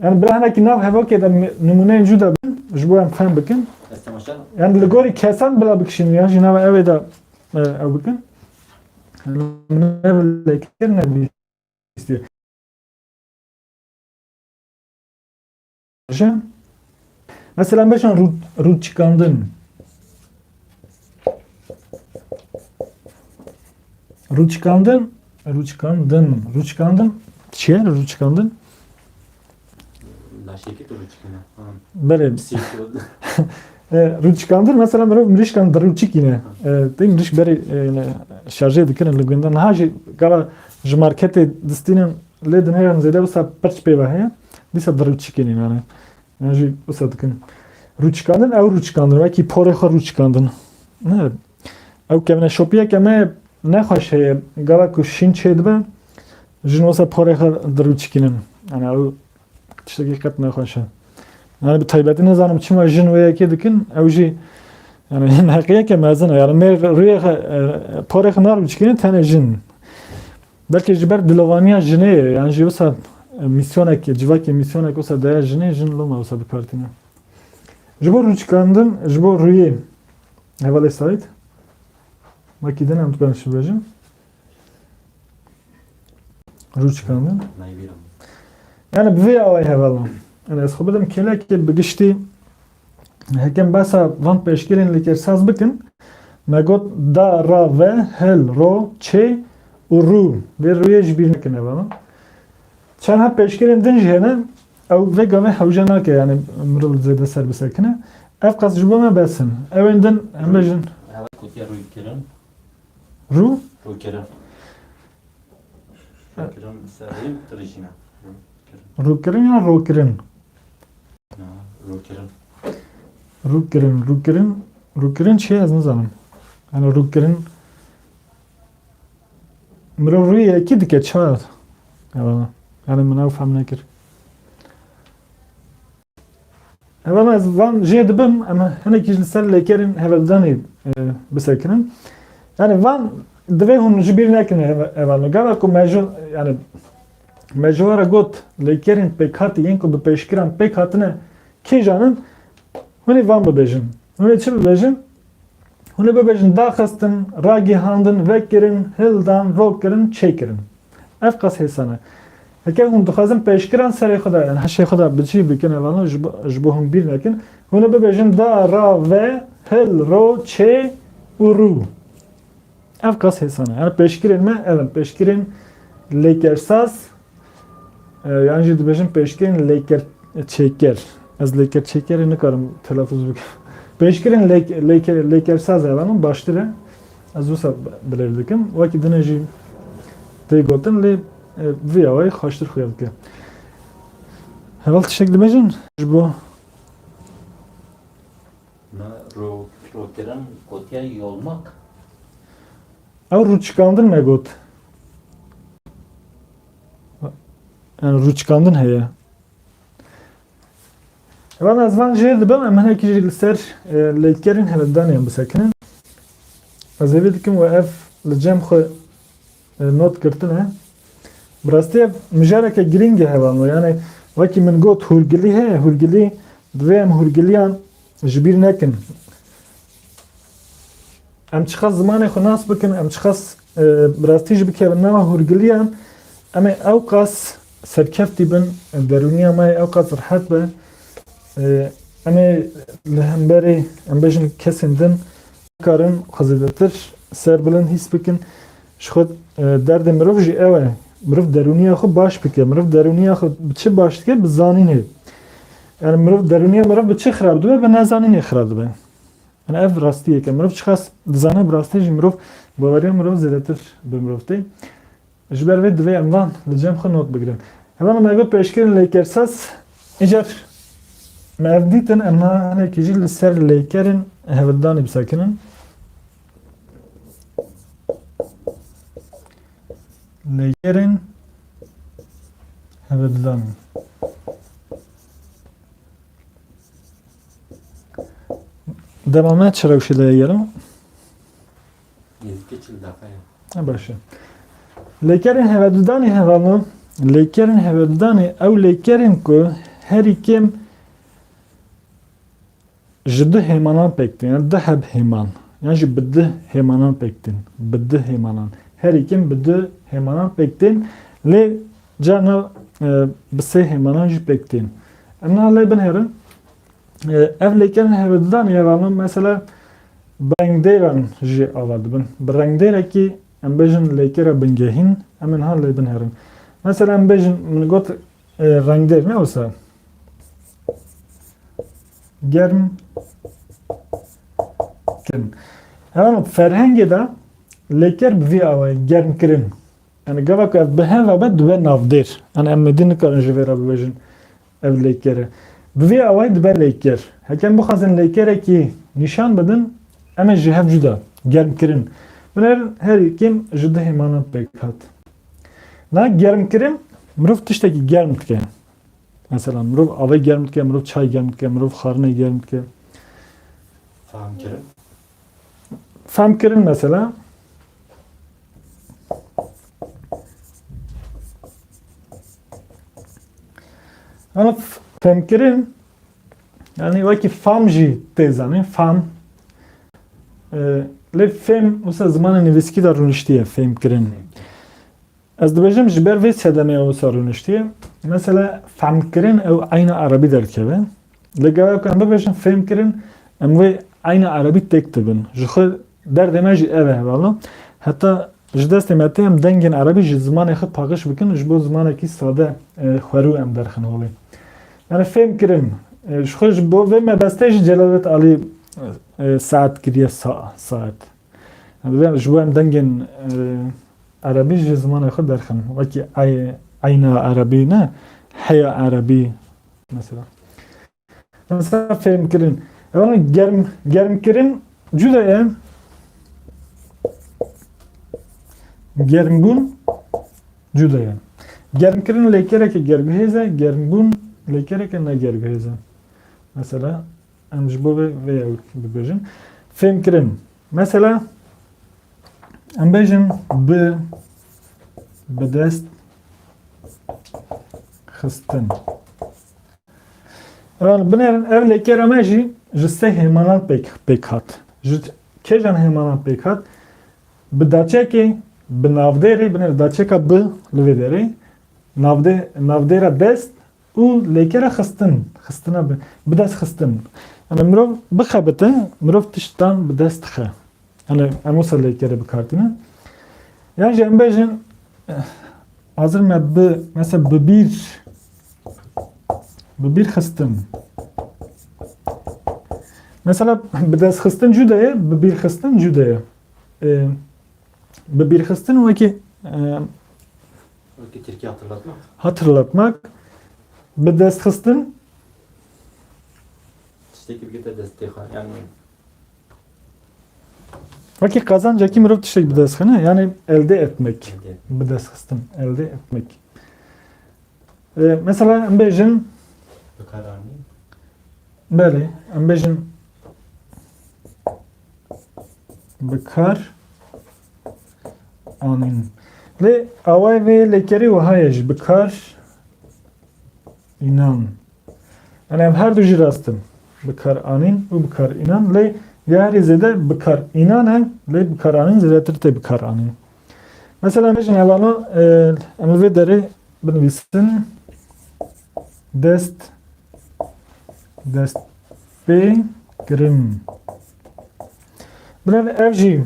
Yani bila hinekî nav hevokê de mi-, nimûneyên cuda bin, ji bo em fehm bikin. Ez temaşe. Yani li gorî kesan bila bikişînin, ya jî nava ew ê de, e, ew bikin. Min ev lêker nebîstiye. Ji, mesela, beşan rû-, rûçikandin. Rûçikandin, rûçikandin, rûçikandin. Çi ye rûçikandin? Laşekî tu rûçikine. Ha. Belê. Pisî tu. E, rûçikandin, mesela, mirov mirîşkan dirûçikîne. E, tê mirîşk berê, e, şarjê dikirin li gundan. Niha jî gava ji marketê distînin lê dinêrin zêde wisa pirç pê ve heye. Dîsa dirûçikînin yani. Yan jî wisa dikin. Rûçikandin, ew rûçikandin, wekî porê xwe rûçikandin. Ne. Ew kevneşopiyeke me nexweş heye. Gava ku şîn çêdibe, jin wisa porê xwe dirûçikînin. Yani ew tiştekî qet nexweş e. Yani bi taybetî nizanim çima jin wê yekê dikin, ew jî yani neheqiyeke mezin e. Yani mêr rûyê xwe, e, porê xwe narûçikînin, tenê jin. Belkî ji ber dilovaniya jinê ye, yan jî wisa, e, mîsyonek, civakê mîsyonek wisa daye jinê, jin loma wisa bikartîne. Ji bo rûçikandin, ji bo rûyê hevalê Saîd, wekî din em dikarin şibêjin. Rûçikandin. Nayê bîra min. Yani bi vê awayî hevalan. Yani ez xwe bidim kêlekê bi giştî Hekem behsa van pêşkirên lêkersaz bikin, me got da, ra, ve, hil, ro, çê û rû. Vê rûyê ji bîr nekin hevalno. Çend heb pêşkirên din jî hene, ew vê gavê hewce nake, yani mirov zêde ser bisekine. Ev qas ji bo me bes in. Ewên din, em bêjin. Ev kutiya rûyê kirin. Rû? Rûkirin. Rûkirin serî tirîjîne. Rûkirin ya rûkirin? Na, rûkirin. Rûkirin, rûkirin, rûkirin çi ez nizanim. Yani rûkirin mirov rûyê yekî dike çawa? Yani, yani min ew fehm nekir. Hevalno ez van jê dibim, em hinekî ji li ser lêkerên heveldanê e, bisekinin. Yani van divê hûn ji bîr nekin hevalno. Gava ku me ji, yani me ji we re got lêkerên pêkhatî yên ku bi pêşkiran pêk hatine kîjan in, hûn ê van bibêjin. Hûn ê çi bibêjin? Hûn ê bibêjin daxistin, ragihandin, vekirin, hildan, rokirin, çêkirin. Ev qas hêsan e. Heke hûn dixwazin pêşkiran serê xwe de, yani hişê xwe de bi çi bikin, hevalno ji bo, ji bo hûn bîr nekin. Hûn ê bibêjin da, ra, ve, hil, ro, çê û rû. Ev qas hêsan e. Yani pêşkirên me, ev in. Pêşkirên lêkersaz, e, yan jî dibêjin pêşkirên lêker çêker. Ez lêker çêkerê nikarim telafuz bikim. Pêşkirên lêk, lêke, lêkersaz hevalno baştir e. Ez wisa bilêv dikim. Wekî dinê jî tê gotin lê e, vî awayî xweştir xuya dike. Heval tiştek dibêjin ji bo Me ro, rokirin gotiye yolmak. Ew rûçikandin me got. Yani rûçikandin heye. Hevalno ez van jê dibim, em hinekî jî li ser e, lêkerên heveldanê em bisekinin. Ez hêvî dikim we ev li cem xwe e, not girtine. Bi rastî ev mijareke girîng e hevalno. Yani wekî min got hûrgilî heye, hûrgilî divê em hûrgiliyan ji bîr nekin. Em çiqas zimanê xwe nas bikin, em çiqas e, bi rastî jî bikevin nava hûrgiliyan, em ê ew qas serkeftî bin, derûniya me yê ew qas rihet be. E, em ê li hemberî, em bêjin kesên din, karin xwe zêdetir serbilind hîs bikin. Ji xwe e, derdê mirov jî ew e. Mirov derûniya xwe baş bike. Mirov derûniya xwe bi çi baş dike? Bi zanînê. Yani mirov derûniya mirov bi çi xirab dibe? Bi nezanînê xirab dibe. Yani ev rastiyek e. Mirov çiqas dizane bi rastî jî mirov baweriya mirov zêdetir bi mirov tê. Ji ber vê divê em van li cem xwe not bigirin. Hevalno me got pêşkirên lêkersaz, îcar me ev dîtin, em niha hinekî jî li ser lêkerên hevildanê bisekinin. Lêkerên hevildanê. Dema me çi rewşê de ye gelo? Nêzîkî çil deqe ye. Ha, baş e. Lêkerên hevedudanê hevalno, lêkerên hevedudanê ew lêkerên ku herî kêm ji du hêmanan pêk tên, yani du heb hêman, yan jî bi du hêmanan pêk tên, bi du hêmanan. Herî kêm bi du hêmanan pêk tên, lê carna e, bi sê hêmanan jî pêk tên. Em niha lê binêrin. E, ev lêkerên hevedudanê hevalno mesela bi rengdêran jî ava dibin. Bi rengdêrekî em bêjin lêkera bingehîn, em ê niha lê binêrin. Mesela em bêjin, min got e, rengdêr ne wisa? Germ kirin. Hevalno ferhengê de lêker bi vî awayî germ kirin. Yani gava ku ev bi hev ve dibe navdêr. Yani em êdî nikarin ji vê re bibêjin ev lêker e. Bi vê awayî dibe lêker. Heke em bixwazin lêkerekî nîşan bidin, em ê ji hev cuda germkirin binêrin, herî kêm ji du hêmanan pêk hat. Na germkirin, mirov tiştekî germ dike. Mesela mirov avê germ dike, mirov çay germ dike, mirov xwarinê germ dike. Fehm kirin. Fehm kirin mesela. Ama f-, fehm kirin, yani wekî fam jî tê zanîn, fam. E, lê fêm wisa zimanê nivîskî de rûniştiye, fêm kirin. Ez dibêjim ji ber vê sedemê ew wisa rûniştiye. Mesela fehm kirin ew eyna erebî derdikeve. Li gava ku em bibêjin fêm kirin, em wê eyna erebî têk dibin. Ji xwe derdê me jî ev e hevalno. Heta ji destê me tê em dengên erebî ji zimanê xwe paqij bikin, ji bo zimanekî sade, e, xwerû em derxin holê. Yani fêm kirin, e, ji xwe ji bo vê mebestê jî Celadet Alî, e, saet kiriye sa-, saet. Em divê ji bo em dengên, e, erebî ji zimanê xwe derxin. Wekî ey-, eyna erebî ne, heya erebî mesela. Mesela fêmkirin. Ewana germ, germkirin cuda ye. Germbûn cuda ye. Germkirin lêkereke gerguhêz e, germbûn lêkereke ne gerguhêz e. Mesela, em ji bo vê, vê yek bibêjin. Fêmkirin. Mesela, em bêjin bi, bi dest xistin. Ewan, binêrin, ev lêkera me jî ji sê hêmanan pêk, pêk hat. Ji kêjan hêmanan pêk hat? Bi daçekê, bi navdêrê, binêr daçeka bi li vê derê, navdê-, navdêra dest û lêkera xistin, xistina bi, bi dest xistin. Yani mirov bixebite, mirov tiştan bi dest dixe. Yani em wisa lêkerê bi kar tînin. Yan jî em bêjin, eh, hazir me bi, mesela bi bîr, bi bîr xistin. Mesela bi dest xistin cuda ye, bi bîr xistin cuda ye. E, bi bîr xistin wekî, e, Wekî Tirkî hatırlatmak. Hatırlatmak. Bi dest xistin. Tiştekî bigirte destê xwe. Yani Wekî qazancekî mirov tiştek bi dest xine, yani elde etmek. Elde etmek. Bi dest xistin, elde etmek. E, mesela em bêjin. Bi kar anîn. Belê, em bêjin bi kar anîn. Lê awayê vê lêkerî wiha ye jî, bi kar înan. Yani ev her du jî rast in. Bi kar anîn û bi kar înan. Lê ya herî zêde bi kar înan e, lê bi kar anîn zêdetir tê bi kar anîn. Mesela em bêjin hevano, e, em li vê derê binivîsin dest, dest pê kirin. Binêr ev jî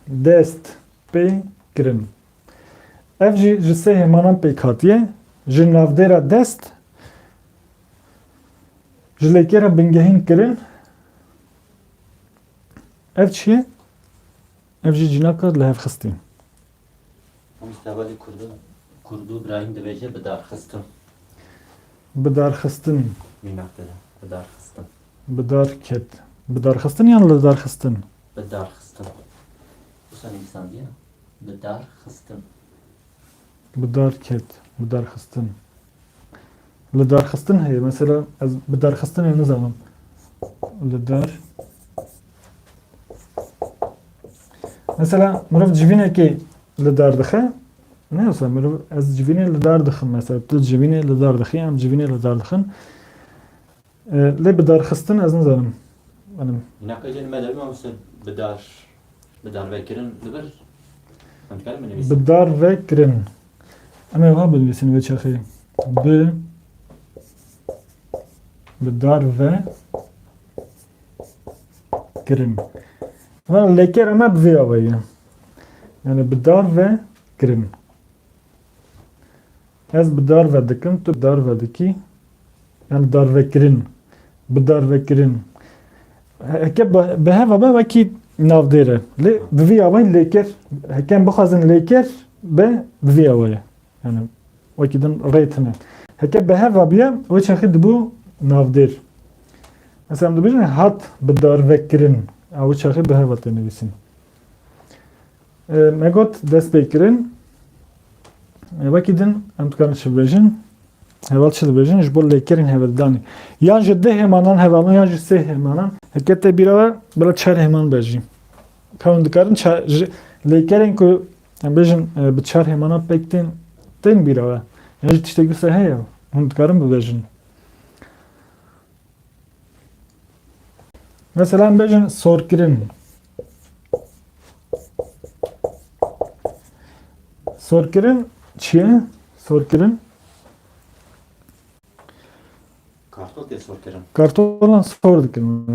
dest pê kirin. Ev jî ji sê hêmanan pêk hatiye. Ji navdêra dest, ji lêkera bingehîn kirin. Ev çi ye? Ev jî cînaka lihevxistî. Mamoste hevalî Kurdu, Kurdu Îbrahîm dibêje bidarxistin. Bidarxistin. Mînak dide. Bidarxistin. Bidarket. Bidarxistin yan lidarxistin? Bidarxistin. Wisa nivîsandiye. Bidarxistin. Bidarket. Bidarxistin. Lidarxistin heye. Mesela ez bidarxistinê nizanim. Lidar. Mesela mirov civînekê lidar dixe. Ne wisa mirov ez civînê lidar dixim. Mesela tu civînê lidar dixî, em civînê lidar dixin. E, lê bidarxistin ez nizanim. Benim. Naqê jê me derbê mamoste bidar, bidarvekirin li vir. Em dikarin binivîsin? Bidarvekirin. Em ê wiha binivîsin vê çaxê. Bi, bidarvekirin. Van lêkera me bi vê awayî ye. Yani bidarvekirin. Ez bidarve dikim, tu bidarve dikî. Yani darvekirin, bidarvekirin. Heke bi, bi hev ve be wekî navdêr e. Lê bi vî awayî lêker, heke em bixwazin lêker be bi vî awayî. Yani wekî din rê tune. Heke bi hev ve biye, wê çaxê dibû navdêr. Mesela em dibêjin hat bidarvekirin. Ew çaxê bi hev ve tê nivîsîn. E, me got dest pê kirin. E, wekî din em dikarin çi bibêjin? Heval çi dibêjin? Ji bo lêkerên hevedanê. Yan ji du hêmanan hevalin, yan ji sê hêmanan. Heke te bîra we, bila çar hêman be jî. Ka hûn dikarin ça-, ji lêkerên ku em bêjin, e, bi çar hêmanan pêk tên, tên bîra we. Yan jî tiştek wisa heye, hûn dikarin bibêjin. Mesela em bêjin sorkirin. Sorkirin çi ye? Sorkirin. Kartol tê sorkirin. Kartolan sor dikin.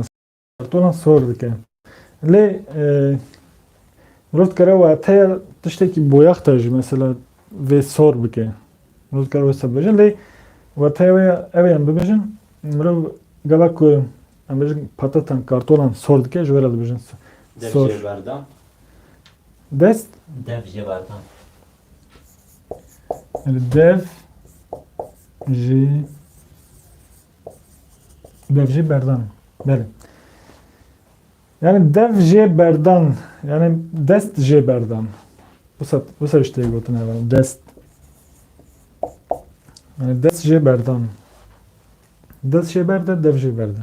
Kartolan sor dike. Lê, e, mirov dikare wateya tiştekî boyax de jî mesela vê sor bike. Mirov dikare wisa bibêje, lê wateya wê ew ê em bibêjin, mirov gava ku em bêjin patatan, kartolan sor dike, ji wê re dibêjin s-, Dev Sor. Jê berdan. Dest? Dev jê berdan. Yani dev jê dev jê berdan. Belê. Yani dev jê berdan. Yani dest jê berdan. Bu sat, bu sat işte gotin hemen. Dest. Yani dest jê berdan. Dest jê berde, dev jê berde.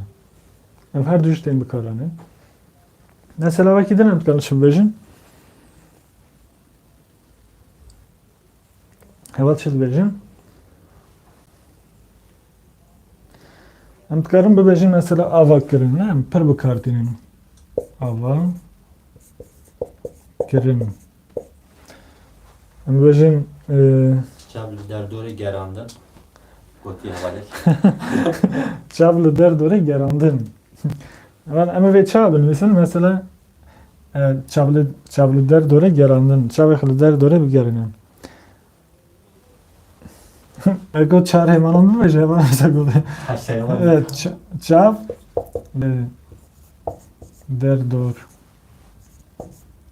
Ev her du ji tên bikaranê. Mesela wekî din em dikarin çi bibêjin? Heval çi dibêjin? Em dikarin bibêjin mesela ava kirin, ne? Em pir bi kar tînin. Ava kirin. Em bibêjin, e, çav li derdorê gerandin. Gotiye hevalek. Çav li derdorê gerandin. Heval em ê vê çav binivîsin, mesela, e, çav li, çav li derdorê gerandin. Çavê xwe li derdorê bigerîne. Ego çar heywanan bibêje, heval mesela got. Heşt heywan. Evet, ç-, çav, e, derdor,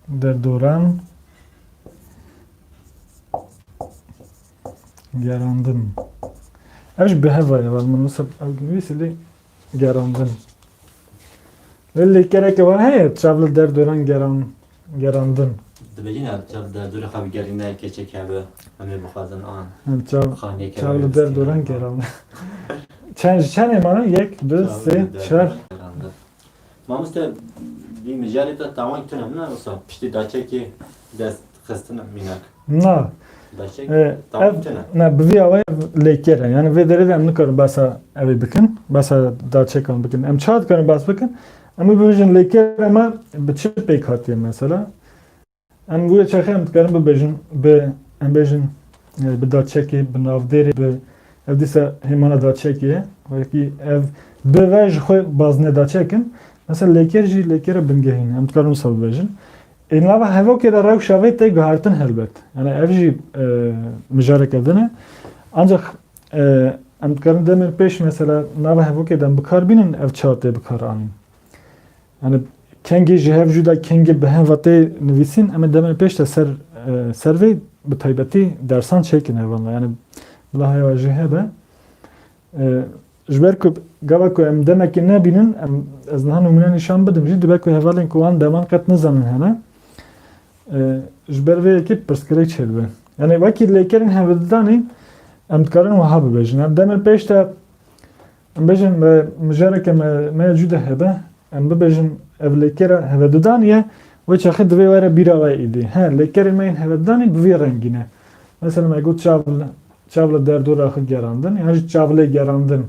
derdoran gerandin. Ev ji bi heva ye, heval min wisa ew nivîsî lê gerandin. Lê lêkereke wan heye, çav li derdoran geran-, gerandin. Dibêjin ya, çav li derdorê xwe bigerîne, keçek hebe, em ê bixwazin an. Hem çav, xaniyeke çav li derdoran gerandin. Çend, ji çend heywanan? Yek, du, sê, çar. Mamoste, vî mijarê te tawang tune, ne wisa? Piştî daçekê dest xistine mînak. Na. Daçek, e, tawang tune. Ne, bi vî awayê lêker e. Yani vê derê de em nikarin behsa evê bikin. Behsa daçekan bikin. Em çawa dikarin behs bikin? Em ê bibêjin lêker, ema bi çi pêk hatiye mesela? Em wê çaxê em dikarin bibêjin, bi, em bêjin, e, bi daçekê, bi navdêrê, bi, ev dîsa hêmana daçekê ye. Wekî ev bi ve ji xwe bazine daçek in. Mesela lêker jî lêkera bingehîn e. Em dikarin wisa bibêjin. Ê nava hevokê de rewşa vê tê guhertin helbet. Yani ev jî, e, mijareke din e. Ancak, e, em dikarin demên pêş mesela nava hevokê de em bikar bînin, ev çawa tê bikar anîn. Yani kengê ji hev cuda, kengê bi hev ve tê nivîsîn, em ê demên pêş de ser, e, ser vê bi taybetî dersan çêkin hevalna. Yani bila hewa jê hebe. E, ji ber ku gava ku em demekê nebînin, em, ez niha nimûne nîşan bidim jî, dibe ku hevalên ku wan deman qet nizanin hene. E, ji ber vê yekê pirsgirêk çêdibe. Yani wekî lêkerên hevedidanê em dikarin wiha bibêjin. Em demên pêş de Em bêjin, me, mijareke me, me ya cuda hebe, em bibêjin, ev lêkera hevedidanê ye, wê çaxê divê were bîra we êdî. He, lêkerên me yên hevedidanê bi vî rengî ne. Mesela me got çav li, çav li derdora xwe gerandin, yan jî çav lê gerandin.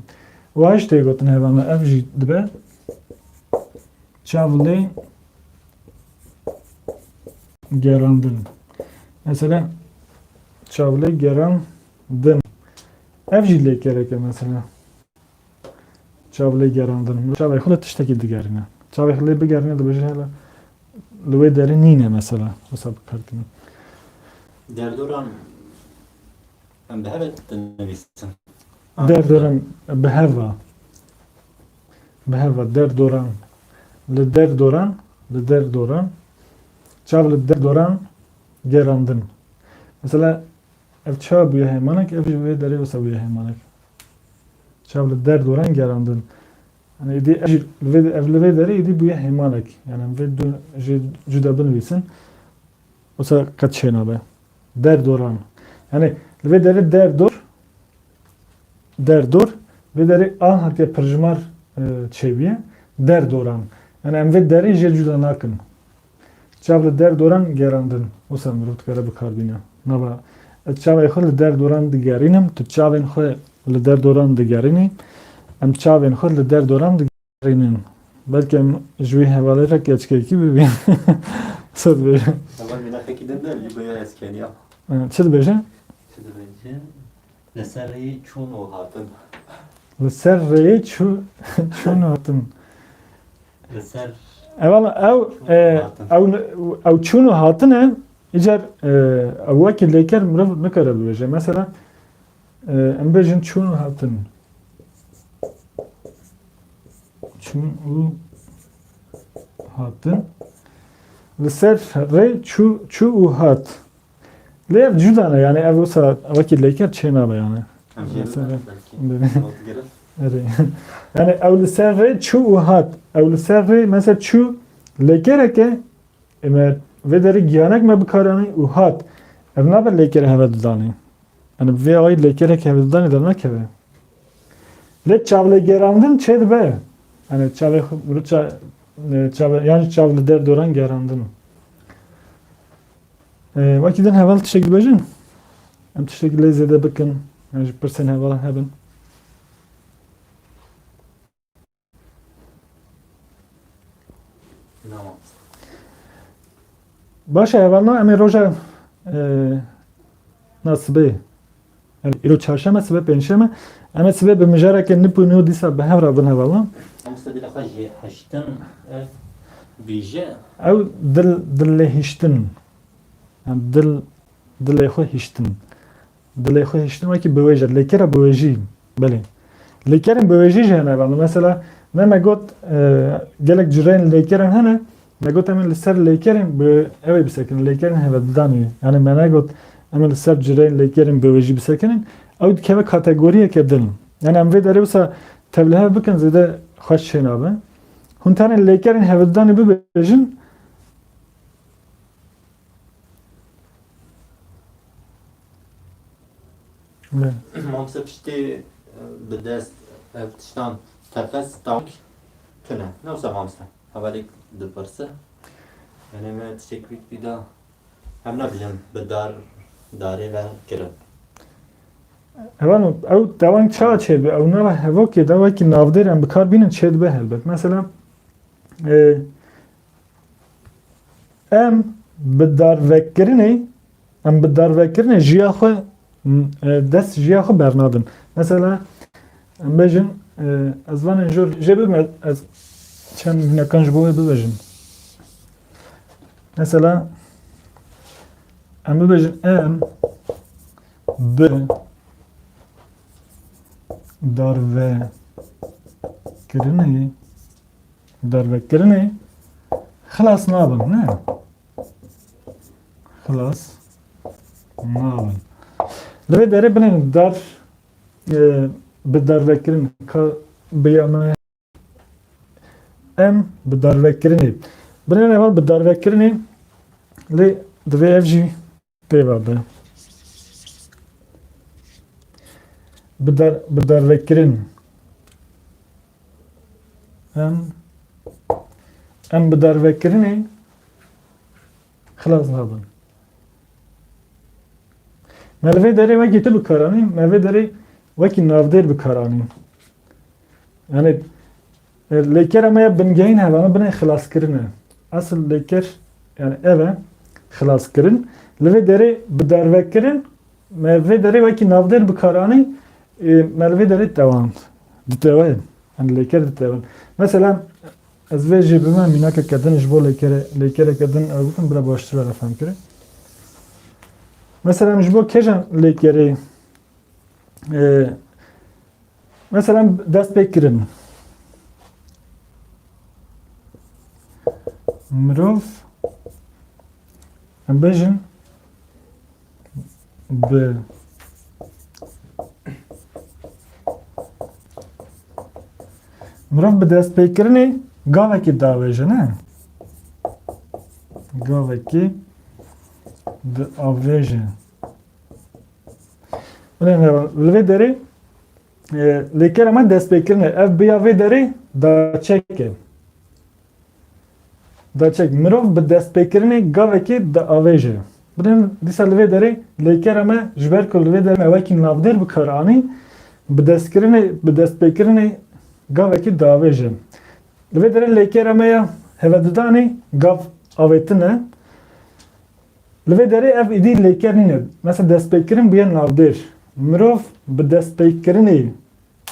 Wiha jî tê gotin heva me, ev jî dibe çav lê gerandin. Mesela çav lê gerandin. Ev jî lêkereke mesela. Çav lê gerandin. Çavê xwe li tiştekî digerîne. Çavê xwe lê bigerîne, dibêje hele li wê derê nîne mesela. Wisa bikartîne. Derdoran em bi hev ve dinivîsin. Derdoran bi hev ve. Bi hev ve derdoran. Li derdoran, li derdoran. Çav li derdoran gerandin. Mesela ev çawa bûye heymanek, ev jî vê derê wisa bûye heymanek. Çav li derdoran gerandin. Yani êdî ev jî li vê, ev li vê derê êdî bûye heymanek. Yani em vê du jê cuda binivîsin. Wisa qet çênabe. Derdoran. Yani li vê derê derdor, derdor, vê derê a hatiye pirjimar, e, çêbûye. Derdoran. Yani em vê derê jê cuda nakin. Çav li derdoran gerandin. Wisa mirov dikare bikar bîne. Nava, ez çavê xwe li derdoran digerînim, tu çavên xwe li derdoran digerînî, em çavên xwe li derdoran digerînin. Belkî em ji wî hevalê re keçkekî bibîn. Wisa dibêje? Heval mînaxekî din de, lî bûye ez keniya. E, çi dibêje? Çi dibêje? Li ser rêyê çûn û hatin. Li ser rêyê çû-, çûn û hatin. Li ser Evel ew, çûn û e, hatin. Ew, ew çûn û hatin e, îcar, e, ew wekî lêker mirov nikare bibêje. Mesela, e, em bêjin çûn û hatin. Çûn û hatin. Li ser rê çû, çû û hat. Lê ev cuda ne, yani ev wisa wekî lêker çê nabe yani. Em jê Mesela, bibe belkî. Belê. Not gerek. Erê. Yani ew li ser rê çû û hat. Ew li ser rê mesela çû lêkereke, eme vê derê giyanek me bikaranî û hat. Ev nabe lêkerê heve didanê. Yani vê awayî lêkereke heve didanê dernakeve. Lê çavlêgerandin çê dibe. Yani çavê xwe, ça-, e, çavê, yani çav li der doran gerandin. E, wekî din heval tiştek dibêjin? Em tiştekî lê zêde bikin. Em ji pirsên hevalan hebin. Tamam. Baş e, hevalna em ê roja, e, na sibê. Em îro çarşeme, sibê pêncşeme. Em ê sibê bi mijareke nip û nû dîsa bi hev re bin hevalna. Em sibê xwe jî heştin, e, bîje. Ew dil, dil lê hiştin. Yani dil, dilê xwe hiştin. Dilê xwe hiştin wekî biwêje. Lêkera biwêjî. Belê. Lêkerên biwêjî jî hene. Mesela, ne me got, e, gelek cureyên lêkeran hene. Me got, em ê li ser lêkerên bi, ew ê bisekinin. Lêkerên hevedidanê. Yani me negot, em ê li ser cureyên lêkerên biwêjî bisekinin. Ew dikeve kategoriyeke din. Yani em vê derê wisa tevlihev bikin, zêde xweş çênabe. Hûn tenê lêkerên hevedidanê bibêjin. Mamoste piştî, e, bi dest, ev tiştan tepe stawk tune. Ne wisa mamoste? Hevalêk dipirse. Yani me tiştek wî pîda. Em ne bilim bi dar, darê ve kirin. Ewan, ew tewang ça çêdibe? Ew nava hevokê de wekî navdêr em bi kar bînin çêdibe helbet. Mesela, e, Em bi darvekirinê, em bi darvekirinê jiya xwe, e, dest jiya xwe bernadin. Mesela, em bêjin, e, ez vanên jor jê bibim, ez çend mînekan ji bo wê bibêjim. Mesela, em bibêjin, em bi darvekirinê Darvekirinê xilas nabin, ne? Xilas nabin. Li vê derê binên dar, e, bi darvekirin ka bi ya me em bi darvekirinê. Binên heval bi darvekirinê lê divê ev jî pê ve be. Bi dar-, bi darvekirin. Em, em bi darvekirinê xilas nabin. Me li vê derê wekî tu bi kar anîn, me vê derê wekî navdêr bi kar anîn. Yani, e, lêkera me ya bingehîn hevana binê xilaskirin e. Asıl lêker, yani ev e, xilaskirin. Li vê derê bi darvekirin, me vê derê wekî navdêr bi kar anî, e, me li vê derê tewand. Ditewe. Yani lêker ditewe. Mesela, ez vê jî bime mînakeke din ji bo lêkere-, lêkereke din ew bikim, bila baştir were fehm kirin. Mesela, em ji bo kêjan lêkerê, e, Mesela destpêkirin. Mirov, em bêjin, bi mirov bi destpêkirinê gavekê diavêje, ne? Gavekê diavêje. Li vê derê, e, lêkera me destpêkirin e. Ev bi ya vê derê daçek e. Daçek. Mirov bi destpêkirinê gavekê diavêje. Binêrin dîsa li vê derê lêkera me, ji ber ku li vê derê me wekî navdêr bi kar anî, bi destkirinê, bi destpêkirinê gavekê diavêje. Li vê derê lêkera me ya hevedidanê gav avêtin e. Li vê derê ev êdî lêker nîne. Mesela destpêkirin bûye navdêr. Mirov bi destpêkirinê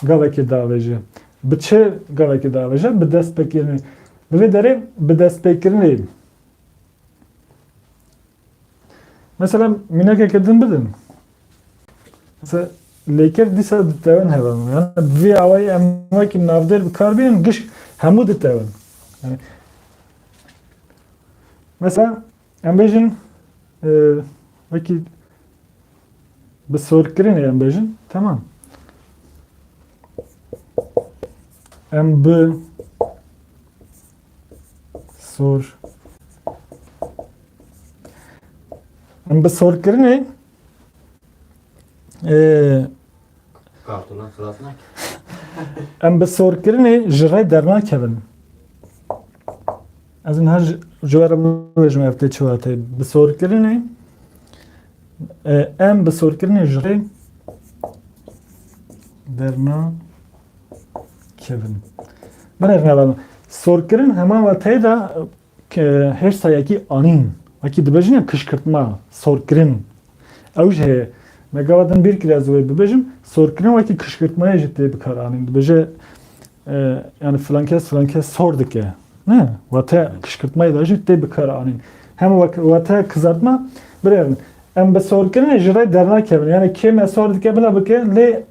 gavekê diavêje. Bi çi gavekê diavêje? Bi destpêkirinê. Li vê derê bi destpêkirinê. Mesela mînakeke din bidin. Mesela lêker dîsa ditewin hevalno. Yani bi vî awayî em wekî navdêr bi kar bînin, giş hemû ditewin. Yani, Mesela, em bêjin, e, wekî bi sorkirinê em bêjin, tamam. Em bi sor, em bi sorkirinê, e, Kartona xilas nake. Em bi sorkirinê ji rê dernakevin. Ez niha ji, ji we re bibêjim ev tê çi wate. Bi sorkirinê, e, em bi sorkirinê ji rê dernakevin. Binêrin hevalno. Sorkirin heman wateyê de, e, hêrsa yekî anîn. Wekî dibêjin ya kişkirtma, sorkirin. Ew jî heye. Me gava din bîr kir ez wê bibêjim. Sorkirin wekî kişkirtmayê jî tê bikaranîn. Dibêje, e, yani filan kes, filan kes sor dike. Ne? Wate kişkirtmayê de jî tê bikaranîn. Hem wek-, wate kizartma, birêrin. Em bi sorkirinê ji rê dernakevin. Yani kê me sor dike bila bike, lê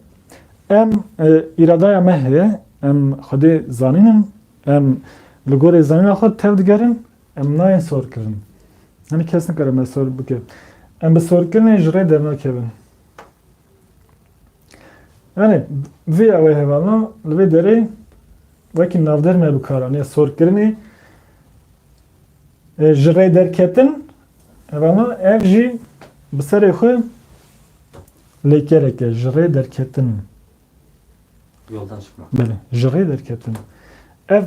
em, e, îradaya me heye. Em Xwedê zanînin. Em li gorê zanîna xwe tev digerin. Em nayên sorkirin. Yani kes nikare me sor bike. Em bi sorkirinê ji rê dernakevin. Yani vê awê hevalno, li vê derê wekî navdêr me bikaranî, sorkirinê, e, ji rê derketin, hevalno, ev jî bi serê xwe lêkerek e, ji rê derketin. Yoldan çıkmak. Belê, ji rê derketin. Ev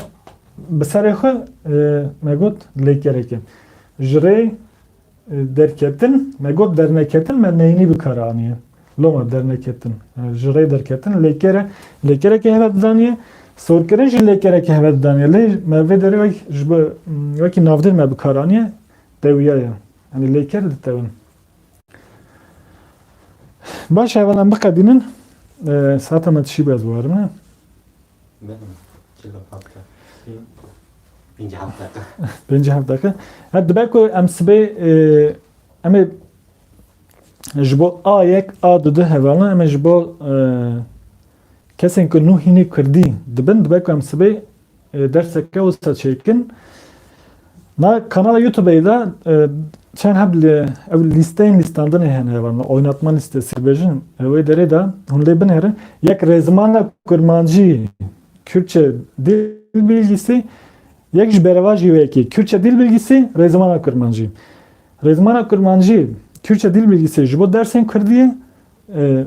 bi serê xwe, e, me got lêkerek e. Ji rê, e, derketin, me got derneketin, me neyînî bi kar aniye. Loma derneketin. E, ji rê derketin, lêkere, lêkereke heve didaniye. Sorkirin jî lêkereke heve didaniye. Lê me vê derê wek, ji bo, m, wekî navdêr me bi kar aniye. Tewiya ye. Yani lêker ditewin. Baş e, heval em biqedînin. E, saeta me dişî be ez warim, ne? Benim. Çilo hafta. Pêncî heft deqe. Pêncî heft deqe. Ha, dibe ku em sibê, e, em ê ji bo A yek, A du du hevalin, em ê ji bo, e, kesên ku nû hînê kurdî dibin, dibe ku em sibê e, derseke wisa çêkin. Na kanala YouTube-ê de, e, çend heb li, ev lîsteyên lîstandinê hene, hevalno, oynatma listesi bêjin. E, wê derê de hûn lê binêrin. Yek rêzimana kurmancî, Kürtçe dil bilgisi, yek ji berevajî wê yekê, Kürtçe dil bilgisi, rêzimana kurmancî. Rêzimana kurmancî, Kürtçe dil bilgisi ji bo dersên kurdî ye, e,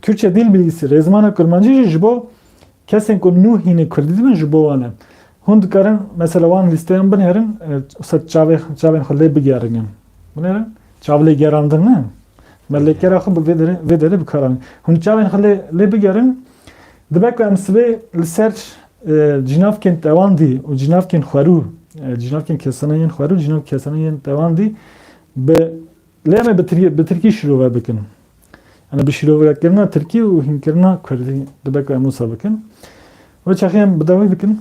Kürtçe dil bilgisi, rêzimana kurmancî jî ji bo kesên ku nû hînê kurdî dibin, ji bo wan e. Hûn dikarin, mesela, wan lîsteyan binêrin, e, wisa çavê, çavên xwe lê bigerin em. Binêrin, çavlêgerandin, ne? Me lêkera xwe bi vê derê, vê derê bi kar anî. Hûn çavên xwe lê, lê bigerin, dibe ku em sibê li ser, e, cînavkên tewandî û cînavkên xwerû, e, cînavkên kesana yên xwerû, cînav kesana yên tewandî bi Lê em ê bi tirkî, bi tirkî şîrove bikin. Yani bi şîrovekirina tirkî û hînkirina kurdî dibe ku em wisa bikin. Wê çaxê em bi dawî bikin.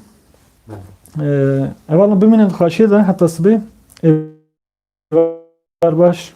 Belê. Ee, hevalno bimînin di xweşiyê de heta sibê. Êvar baş.